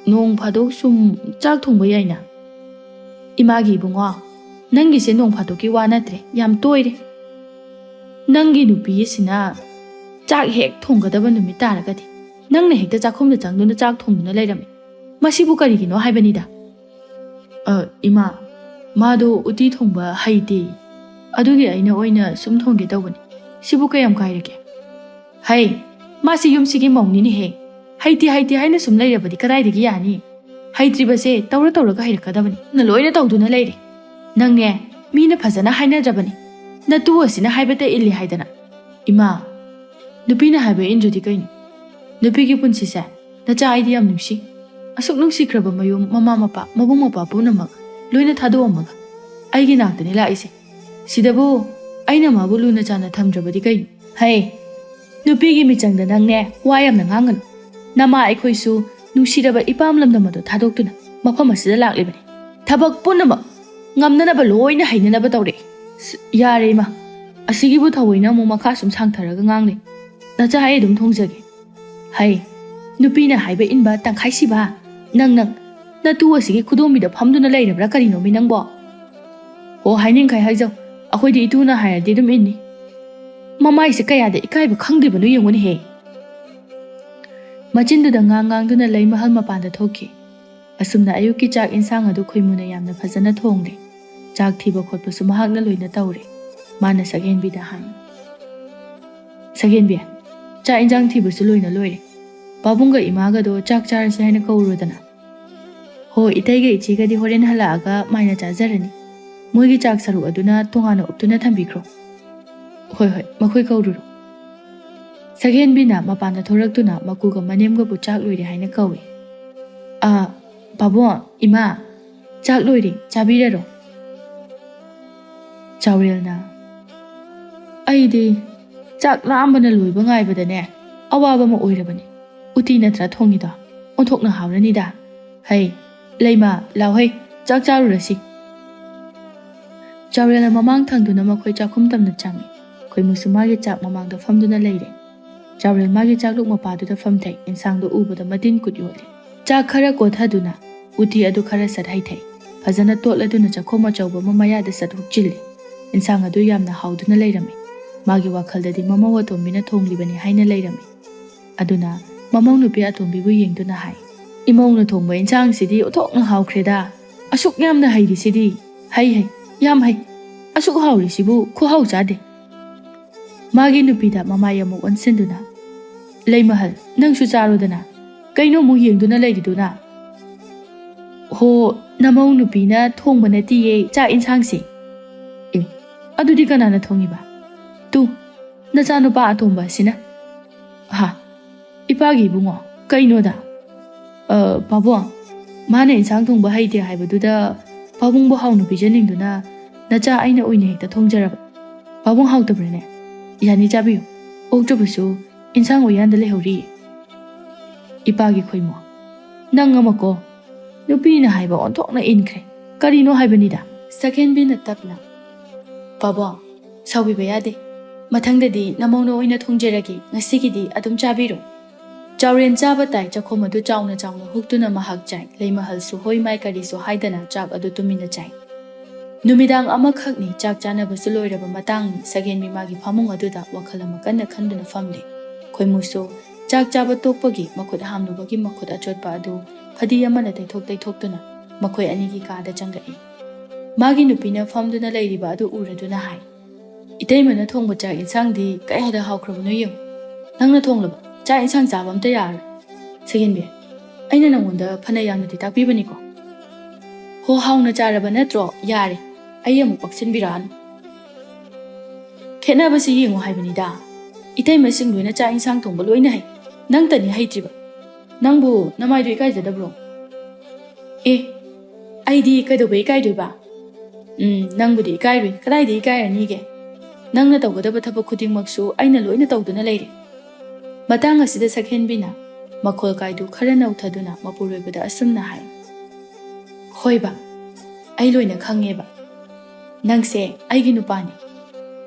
ꯅꯣꯡ ꯐꯥꯗꯣꯛ ꯁꯨꯝ ꯆꯥꯛ ꯊꯣꯡꯕ ꯌꯥꯏꯅ?" "ꯏꯃꯥꯒꯤ ꯏꯕꯨꯡꯉꯣ, ꯅꯪꯒꯤꯁꯦ ꯅꯣꯡ ꯐꯥꯗꯣꯛꯀꯤ ꯋꯥ ꯅꯠꯇ꯭ꯔꯦ, ꯌꯥꯝ ꯇꯣꯏꯔꯦ꯫ ꯅꯪꯒꯤ ꯅꯨꯄꯤ ꯑꯁꯤꯅ ꯆꯥꯛ ꯍꯦꯛ ꯊꯣꯡꯒꯗꯕ ꯅꯨꯃꯤꯠ ꯇꯥꯔꯒꯗꯤ ꯅꯪꯅ ꯍꯦꯛꯇ ꯆꯥꯛꯈꯨꯝꯗ ꯆꯪꯗꯨꯅ ꯆꯥꯛ ꯊꯣꯡꯗꯨꯅ ꯂꯩꯔꯝꯃꯤ꯫ ꯃꯁꯤꯕꯨ ꯀꯔꯤꯒꯤꯅꯣ ꯍꯥꯏꯕꯅꯤꯗ?" "ꯑ, ꯏꯃꯥ, ꯃꯥꯗꯣ ꯎꯇꯤ ꯊꯣꯡꯕ ꯍꯩꯇꯦ꯫ ꯑꯗꯨꯒꯤ ꯑꯩꯅ ꯑꯣꯏꯅ ꯁꯨꯝ ꯊꯣꯡꯒꯦ ꯇꯧꯕꯅꯤ꯫ ꯁꯤꯕꯨ ꯀꯌꯥꯝ ꯀꯥꯏꯔꯒꯦ?" "ꯍꯩ, ꯃꯥꯁꯤ ꯌꯨꯝꯁꯤꯒꯤ ꯃꯧꯅꯤꯅꯦꯍꯦ꯫ ꯍꯩꯇꯦ ꯍꯩꯇꯦ ꯍꯥꯏꯅ ꯁꯨꯝ ꯂꯩꯔꯕꯗꯤ ꯀꯗꯥꯏꯗꯒꯤ ꯌꯥꯅꯤ? ꯍꯩꯇ꯭ꯔꯤꯕꯁꯦ ꯇꯧꯔ ꯇꯧꯔꯒ ꯍꯩꯔꯛꯀꯗꯕꯅꯤ꯫ ꯅꯪꯅ ꯂꯣꯏꯅ ꯇꯧꯗꯨꯅ ꯂꯩꯔꯦ꯫ ꯅꯪꯅꯦ, ꯃꯤꯅ ꯐꯖꯅ ꯍꯥꯏꯅꯗ꯭ꯔꯕꯅꯤ꯫ ꯅꯇꯨ ꯑꯁꯤꯅ ꯍꯥꯏꯕꯇ ꯏꯜꯂꯤ ꯍꯥꯏꯗꯅ꯫ ꯏꯃꯥ, ꯅꯨꯄꯤꯅ ꯍꯥꯏꯕ ꯏꯟꯗ꯭ꯔꯗꯤ ꯀꯩꯅꯣ? ꯅꯨꯄꯤꯒꯤ ꯄꯨꯟꯁꯤꯁꯦ ꯅꯆꯥ ꯑꯩꯗꯤ ꯌꯥꯝ ꯅꯨꯡꯁꯤ꯫ ꯑꯁꯨꯛ ꯅꯨꯡꯁꯤꯈ꯭ꯔꯕ ꯃꯌꯨꯝ, ꯃꯃꯥ ꯃꯄꯥ, ꯃꯕꯨꯡ ꯃꯧꯄ꯭ꯋꯥ ꯄꯨꯝꯅꯃꯛ ꯂꯣꯏꯅ ꯊꯥꯗꯣꯛꯑꯝꯃꯒ ꯑꯩꯒꯤ ꯅꯥꯛꯇꯅꯤ ꯂꯥꯛꯏꯁꯦ꯫ ꯁꯤꯗꯕꯨ ꯑꯩꯅ ꯃꯥꯕꯨ ꯂꯨꯅ ꯆꯥꯟꯅ ꯊꯝꯗ꯭ꯔꯕꯗꯤ ꯀꯩꯅꯣ? ꯍꯩ, ꯅꯨꯄꯤꯒꯤ ꯃꯤꯆꯪꯗ ꯅꯪꯅꯦ ꯋꯥ ꯌꯥꯝꯅ ꯉꯥꯡꯒꯅꯨ꯫ ꯅꯃꯥ ꯑꯩꯈꯣꯏꯁꯨ ꯅꯨꯡꯁꯤꯔꯕ ꯏꯄꯥꯝ ꯂꯝꯗꯝ ꯑꯗꯨ ꯊꯥꯗꯣꯛꯇꯨꯅ ꯃꯐꯝ ꯑꯁꯤꯗ ꯂꯥꯛꯂꯤꯕꯅꯤ꯫ ꯊꯕꯛ ꯄꯨꯝꯅꯃꯛ ꯉꯝꯅꯅꯕ ꯂꯣꯏꯅ ꯍꯩꯅꯅꯕ ꯇꯧꯔꯛꯏ꯫" "ꯁ-, ꯌꯥꯔꯦ ꯏꯃꯥ, ꯑꯁꯤꯒꯤꯕꯨ ꯊꯑꯣꯏꯅ ꯑꯃꯨꯛ ꯃꯈꯥ ꯁꯨꯝ ꯁꯥꯡꯊꯔꯒ ꯉꯥꯡꯂꯦ꯫ ꯅꯆꯥ ꯑꯩ ꯑꯗꯨꯝ ꯊꯣꯡꯖꯒꯦ꯫" "ꯍꯩ, ꯅꯨꯄꯤꯅ ꯍꯥꯏꯕ ꯏꯟꯕ ꯇꯪꯈꯥꯏ ꯁꯤꯕ꯫ ꯅꯪ, ꯅꯪ, ꯅꯇꯨ ꯑꯁꯤꯒꯤ ꯈꯨꯗꯣꯝꯕꯤꯗ ꯐꯝꯗꯨꯅ ꯂꯩꯔꯕ꯭ꯔꯥ ꯀꯔꯤꯅꯣꯃꯤ ꯅꯪꯕꯣ?" "ꯑꯣ, ꯍꯥꯏꯅꯤꯡꯈꯩ ꯍꯥꯏꯖꯧ, ꯑꯩꯈꯣꯏꯗꯤ ꯏꯇꯨꯅ ꯍꯥꯏꯔꯗꯤ ꯑꯗꯨꯝ ꯏꯟꯅꯤ꯫ ꯃꯃꯥꯏꯁꯦ ꯀꯌꯥꯗ ꯏꯀꯥꯏꯕ ꯈꯪꯗ꯭ꯔꯤꯕꯅꯣ ꯌꯦꯡꯉꯨꯅꯦꯍꯦ꯫" ꯃꯆꯤꯟꯗꯨꯗ ꯉꯥꯡ ꯉꯥꯡꯗꯨꯅ ꯂꯩ ꯃꯍꯜ ꯃꯄꯥꯟꯗ ꯊꯣꯛꯈꯤ꯫ ꯑꯁꯨꯝꯅ ꯑꯌꯨꯛꯀꯤ ꯆꯥꯛ ꯏꯟꯁꯥꯡ ꯑꯗꯨ ꯈꯣꯏꯃꯨꯅ ꯌꯥꯝꯅ ꯐꯖꯅ ꯊꯣꯡꯂꯦ꯫ ꯆꯥꯛ ꯊꯤꯕ ꯈꯣꯠꯄꯁꯨ ꯃꯍꯥꯛꯅ ꯂꯣꯏꯅ ꯇꯧꯔꯦ꯫ ꯃꯥꯅ ꯁꯛꯍꯦꯟꯕꯤꯗ ꯍꯥꯏ, "ꯁꯛꯍꯦꯟꯕꯤ, ꯆꯥꯛ ꯏꯟꯁꯥꯡ ꯊꯤꯕꯁꯨ ꯂꯣꯏꯅ ꯂꯣꯏꯔꯦ꯫ ꯄꯥꯕꯨꯡꯒ ꯏꯃꯥꯒꯗꯣ ꯆꯥꯛ ꯆꯥꯔꯁꯦ ꯍꯥꯏꯅ ꯀꯧꯔꯨꯗꯅ꯫" "ꯍꯣ, ꯏꯇꯩꯒ ꯏꯆꯦꯒꯗꯤ ꯍꯣꯔꯦꯟ ꯍꯜꯂꯛꯑꯒ ꯃꯥꯏꯅ ꯆꯥꯖꯔꯅꯤ꯫ ꯃꯣꯏꯒꯤ ꯆꯥꯛ ꯁꯔꯨꯛ ꯑꯗꯨꯅ ꯇꯣꯉꯥꯟꯅ ꯎꯞꯇꯨꯅ ꯊꯝꯕꯤꯈ꯭ꯔꯣ꯫" "ꯍꯣꯏ, ꯍꯣꯏ, ꯃꯈꯣꯏ ꯀꯧꯔꯨꯔꯣ꯫" ꯁꯛꯍꯦꯟꯕꯤꯅ ꯃꯄꯥꯟꯗ ꯊꯣꯔꯛꯇꯨꯅ ꯃꯀꯨꯒ ꯃꯅꯦꯝꯒꯕꯨ ꯆꯥꯛ ꯂꯣꯏꯔꯦ ꯍꯥꯏꯅ ꯀꯧꯏ꯫ "ꯑ, ꯄꯥꯕꯨꯡ, ꯏꯃꯥ, ꯆꯥꯛ ꯂꯣꯏꯔꯦ, ꯆꯥꯕꯤꯔꯔꯣ꯫" ꯆꯥꯎꯔꯦꯜꯅ, "ꯑꯩꯗꯤ ꯆꯥꯛ ꯂꯥꯝꯕꯅ ꯂꯣꯏꯕ ꯉꯥꯏꯕꯗꯅꯦ ꯑꯋꯥꯕ ꯑꯃ ꯑꯣꯏꯔꯕꯅꯤ꯫ ꯎꯇꯤ ꯅꯠꯇ꯭ꯔꯥ ꯊꯣꯡꯉꯤꯗꯣ? ꯑꯣꯟꯊꯣꯛꯅ ꯍꯥꯎꯔꯅꯤꯗ꯫ ꯍꯩ, ꯂꯩꯃ, ꯂꯥꯎꯍꯩ, ꯆꯥꯛ ꯆꯥꯔꯨꯔꯁꯤ꯫" ꯆꯥꯎꯔꯦꯜꯅ ꯃꯃꯥꯡ ꯊꯪꯗꯨꯅ ꯃꯈꯣꯏ ꯆꯥꯛꯈꯨꯝ ꯇꯝꯅ ꯆꯪꯉꯤ꯫ ꯈꯣꯏꯃꯨꯁꯨ ꯃꯥꯒꯤ ꯆꯥꯛ ꯃꯃꯥꯡꯗ ꯐꯝꯗꯨꯅ ꯂꯩꯔꯦ꯫ ꯆꯥꯎꯔꯦꯜ ꯃꯥꯒꯤ ꯆꯥꯛꯂꯨꯛ ꯃꯄꯥꯗꯨꯗ ꯐꯝꯊꯩ꯫ ꯏꯟꯁꯥꯡꯗꯣ ꯎꯕꯗ ꯃꯇꯤꯟ ꯀꯨꯠ ꯌꯣꯠꯂꯤ꯫ ꯆꯥꯛ ꯈꯔ ꯀꯣꯊꯗꯨꯅ ꯎꯇꯤ ꯑꯗꯨ ꯈꯔ ꯁꯠ ꯍꯩꯊꯩ꯫ ꯐꯖꯅ ꯇꯣꯠꯂꯗꯨꯅ ꯆꯥꯛꯈꯣꯝ ꯑꯆꯧꯕ ꯑꯃ ꯃꯌꯥꯗ ꯁꯠ ꯍꯨꯛꯆꯤꯜꯂꯤ꯫ ꯏꯟꯁꯥꯡ ꯑꯗꯨ ꯌꯥꯝꯅ ꯍꯥꯎꯗꯨꯅ ꯂꯩꯔꯝꯃꯤ꯫ ꯃꯥꯒꯤ ꯋꯥꯈꯜꯗꯗꯤ ꯃꯃꯧ ꯑꯇꯣꯝꯕꯤꯅ ꯊꯣꯡꯂꯤꯕꯅꯤ ꯍꯥꯏꯅ ꯂꯩꯔꯝꯃꯤ꯫ ꯑꯗꯨꯅ ꯃꯃꯧ ꯅꯨꯄꯤ ꯑꯇꯣꯝꯕꯤꯕꯨ ꯌꯦꯡꯗꯨꯅ ꯍꯥꯏ, "ꯏꯃꯧꯅ ꯊꯣꯡꯕ ꯏꯟꯁꯥꯡꯁꯤꯗꯤ ꯑꯣꯟꯊꯣꯛꯅ ꯍꯥꯎꯈ꯭ꯔꯦꯗ꯫ ꯑꯁꯨꯛ ꯌꯥꯝꯅ ꯍꯩꯔꯤꯁꯤꯗꯤ꯫ ꯍꯩ, ꯍꯩ, ꯌꯥꯝ ꯍꯩ꯫ ꯑꯁꯨꯛ ꯍꯥꯎꯔꯤꯁꯤꯕꯨ ꯈꯨꯍꯥꯎ ꯆꯥꯗꯦ꯫" ꯃꯥꯒꯤ ꯅꯨꯄꯤꯗ ꯃꯃꯥꯏ ꯑꯃꯨꯛ ꯑꯣꯟꯁꯤꯟꯗꯨꯅ, "ꯂꯩꯃꯍꯜ, ꯅꯪꯁꯨ ꯆꯥꯔꯣꯗꯅ꯫ ꯀꯩꯅꯣ ꯑꯃꯨꯛ ꯌꯦꯡꯗꯨꯅ ꯂꯩꯔꯤꯗꯨꯅ?" "ꯍꯣ, ꯅꯃꯧ ꯅꯨꯄꯤꯅ ꯊꯣꯡꯕ ꯅꯠꯇꯤꯌꯦ ꯆꯥꯛ ꯏꯟꯁꯥꯡꯁꯦ꯫" "ꯑꯦ, ꯑꯗꯨꯗꯤ ꯀꯅꯥꯅ ꯊꯣꯡꯉꯤꯕ?" "ꯇꯨ, ꯅꯆꯥꯅꯨꯄꯥ ꯑꯇꯣꯝꯕ ꯑꯁꯤꯅ꯫" "ꯍꯥ, ꯏꯄꯥꯒꯤ ꯏꯕꯨꯡꯉꯣ, ꯀꯩꯅꯣꯗ?" "ꯑ, ꯄꯥꯕꯨꯡ, ꯃꯥꯅ ꯏꯟꯁꯥꯡ ꯊꯣꯡꯕ ꯍꯩꯇꯦ ꯍꯥꯏꯕꯗꯨꯗ ꯄꯥꯕꯨꯡꯕꯨ ꯍꯥꯎꯅ ꯄꯤꯖꯅꯤꯡꯗꯨꯅ ꯅꯆꯥ ꯑꯩꯅ ꯑꯣꯏꯅ ꯍꯦꯛꯇ ꯊꯣꯡꯖꯔꯕ꯫ ꯄꯥꯕꯨꯡ ꯍꯥꯎꯇꯕ꯭ꯔꯅꯦ? ꯌꯥꯅꯤ, ꯆꯥꯕꯤꯌꯨ꯫ ꯑꯣꯛꯇ꯭ꯔꯕꯁꯨ ꯏꯟꯁꯥꯡ ꯎꯌꯥꯟꯗ ꯂꯩꯍꯧꯔꯤ꯫" "ꯏꯄꯥꯒꯤ ꯈꯣꯏꯃꯣ, ꯅꯪ ꯑꯃꯀꯣ, ꯅꯨꯄꯤꯅ ꯍꯥꯏꯕ ꯑꯣꯟꯊꯣꯛꯅ ꯏꯟꯈ꯭ꯔꯦ꯫ ꯀꯔꯤꯅꯣ ꯍꯥꯏꯕꯅꯤꯗ?" ꯁꯛꯍꯦꯟꯕꯤꯅ ꯇꯞꯅ, "ꯄꯥꯕꯨꯡ, ꯁꯥꯎꯕꯤꯕ ꯌꯥꯗꯦ꯫ ꯃꯊꯪꯗꯗꯤ ꯅꯃꯧꯅ ꯑꯣꯏꯅ ꯊꯣꯡꯖꯔꯒꯦ꯫ ꯉꯁꯤꯒꯤꯗꯤ ꯑꯗꯨꯝ ꯆꯥꯕꯤꯔꯣ꯫" ꯆꯥꯎꯔꯦꯟ ꯆꯥꯕ ꯇꯥꯏ꯫ ꯆꯥꯛꯈꯣꯝ ꯑꯗꯨ ꯆꯥꯎꯅ ꯆꯥꯎꯅ ꯍꯨꯛꯇꯨꯅ ꯃꯍꯥꯛ ꯆꯥꯏ꯫ ꯂꯩꯃꯍꯜꯁꯨ ꯍꯣꯏ ꯃꯥꯏ ꯀꯔꯤꯁꯨ ꯍꯥꯏꯗꯅ ꯆꯥꯛ ꯑꯗꯨ ꯇꯨꯃꯤꯟꯅ ꯆꯥꯏ꯫ ꯅꯨꯃꯤꯗꯥꯡ ꯑꯃꯈꯛꯅꯤ꯫ ꯆꯥꯛ ꯆꯥꯅꯕꯁꯨ ꯂꯣꯏꯔꯕ ꯃꯇꯥꯡꯅꯤ꯫ ꯁꯛꯍꯦꯟꯕꯤ ꯃꯥꯒꯤ ꯐꯃꯨꯡ ꯑꯗꯨꯗ ꯋꯥꯈꯜ ꯑꯃ ꯀꯟꯅ ꯈꯟꯗꯨꯅ ꯐꯝꯂꯤ꯫ ꯈꯣꯏꯃꯨꯁꯨ ꯆꯥꯛ ꯆꯥꯕ ꯇꯣꯛꯄꯒꯤ ꯃꯈꯨꯠ ꯍꯥꯝꯂꯨꯕꯒꯤ ꯃꯈꯨꯠ ꯑꯆꯣꯠꯄ ꯑꯗꯨ ꯐꯗꯤ ꯑꯃꯅ ꯇꯩꯊꯣꯛ ꯇꯩꯊꯣꯛꯇꯨꯅ ꯃꯈꯣꯏ ꯑꯅꯤꯒꯤ ꯀꯥꯗ ꯆꯪꯂꯛꯏ꯫ ꯃꯥꯒꯤ ꯅꯨꯄꯤꯅ ꯐꯝꯗꯨꯅ ꯂꯩꯔꯤꯕ ꯑꯗꯨ ꯎꯔꯗꯨꯅ ꯍꯥꯏ, "ꯏꯇꯩꯃꯅ ꯊꯣꯡꯕ ꯆꯥꯛ ꯏꯟꯁꯥꯡꯗꯤ ꯀꯌꯥꯗ ꯍꯥꯎꯈ꯭ꯔꯕꯅꯣ ꯌꯦꯡꯉꯨ꯫ ꯅꯪꯅ ꯊꯣꯡꯂꯕ ꯆꯥꯛ ꯏꯟꯁꯥꯡ ꯆꯥꯕ ꯑꯝꯇ ꯌꯥꯔꯣꯏ꯫" "ꯁꯛꯍꯦꯟꯕꯤ, ꯑꯩꯅ ꯅꯪꯉꯣꯟꯗ ꯐꯅ ꯌꯥꯝꯅꯗꯤ ꯇꯥꯛꯄꯤꯕꯅꯤꯀꯣ꯫" "ꯍꯣ, ꯍꯥꯎꯅ ꯆꯥꯔꯕ ꯅꯠꯇ꯭ꯔꯣ? ꯌꯥꯔꯦ, ꯑꯩ ꯑꯃꯨꯛ ꯄꯛꯁꯤꯟꯕꯤꯔꯛꯑꯅꯨ꯫" "ꯈꯦꯠꯅꯕꯁꯤ ꯌꯦꯡꯉꯨ ꯍꯥꯏꯕꯅꯤꯗ꯫ ꯏꯇꯩꯃꯁꯤꯡ ꯂꯣꯏꯅ ꯆꯥꯛ ꯏꯟꯁꯥꯡ ꯊꯣꯡꯕ ꯂꯣꯏꯅ ꯍꯩ, ꯅꯪꯇꯅꯤ ꯍꯩꯇ꯭ꯔꯤꯕ꯫ ꯅꯪꯕꯨ ꯅꯃꯥꯏꯗꯨ ꯏꯀꯥꯏꯖꯗꯕ꯭ꯔꯣ?" "ꯑꯦ, ꯑꯩꯗꯤ ꯀꯩꯗꯧꯕꯩ ꯏꯀꯥꯏꯗꯣꯏꯕ?" "ꯎꯝ, ꯅꯪꯕꯨꯗꯤ ꯏꯀꯥꯏꯔꯣꯏ꯫ ꯀꯗꯥꯏꯗ ꯏꯀꯥꯏꯔꯅꯤꯒꯦ? ꯅꯪꯅ ꯇꯧꯒꯗꯕ ꯊꯕꯛ ꯈꯨꯗꯤꯡꯃꯛꯁꯨ ꯑꯩꯅ ꯂꯣꯏꯅ ꯇꯧꯗꯨꯅ ꯂꯩꯔꯦ꯫" ꯃꯇꯥꯡ ꯑꯁꯤꯗ ꯁꯛꯍꯦꯟꯕꯤꯅ ꯃꯈꯣꯜ ꯀꯥꯏꯗꯨ ꯈꯔ ꯅꯧꯊꯗꯨꯅ ꯃꯄꯨꯔꯣꯏꯕꯗ ꯑꯁꯨꯝꯅ ꯍꯥꯏ, "ꯍꯣꯏꯕ, ꯑꯩ ꯂꯣꯏꯅ ꯈꯪꯉꯦꯕ꯫ ꯅꯪꯁꯦ ꯑꯩꯒꯤ ꯅꯨꯄꯥꯅꯤ꯫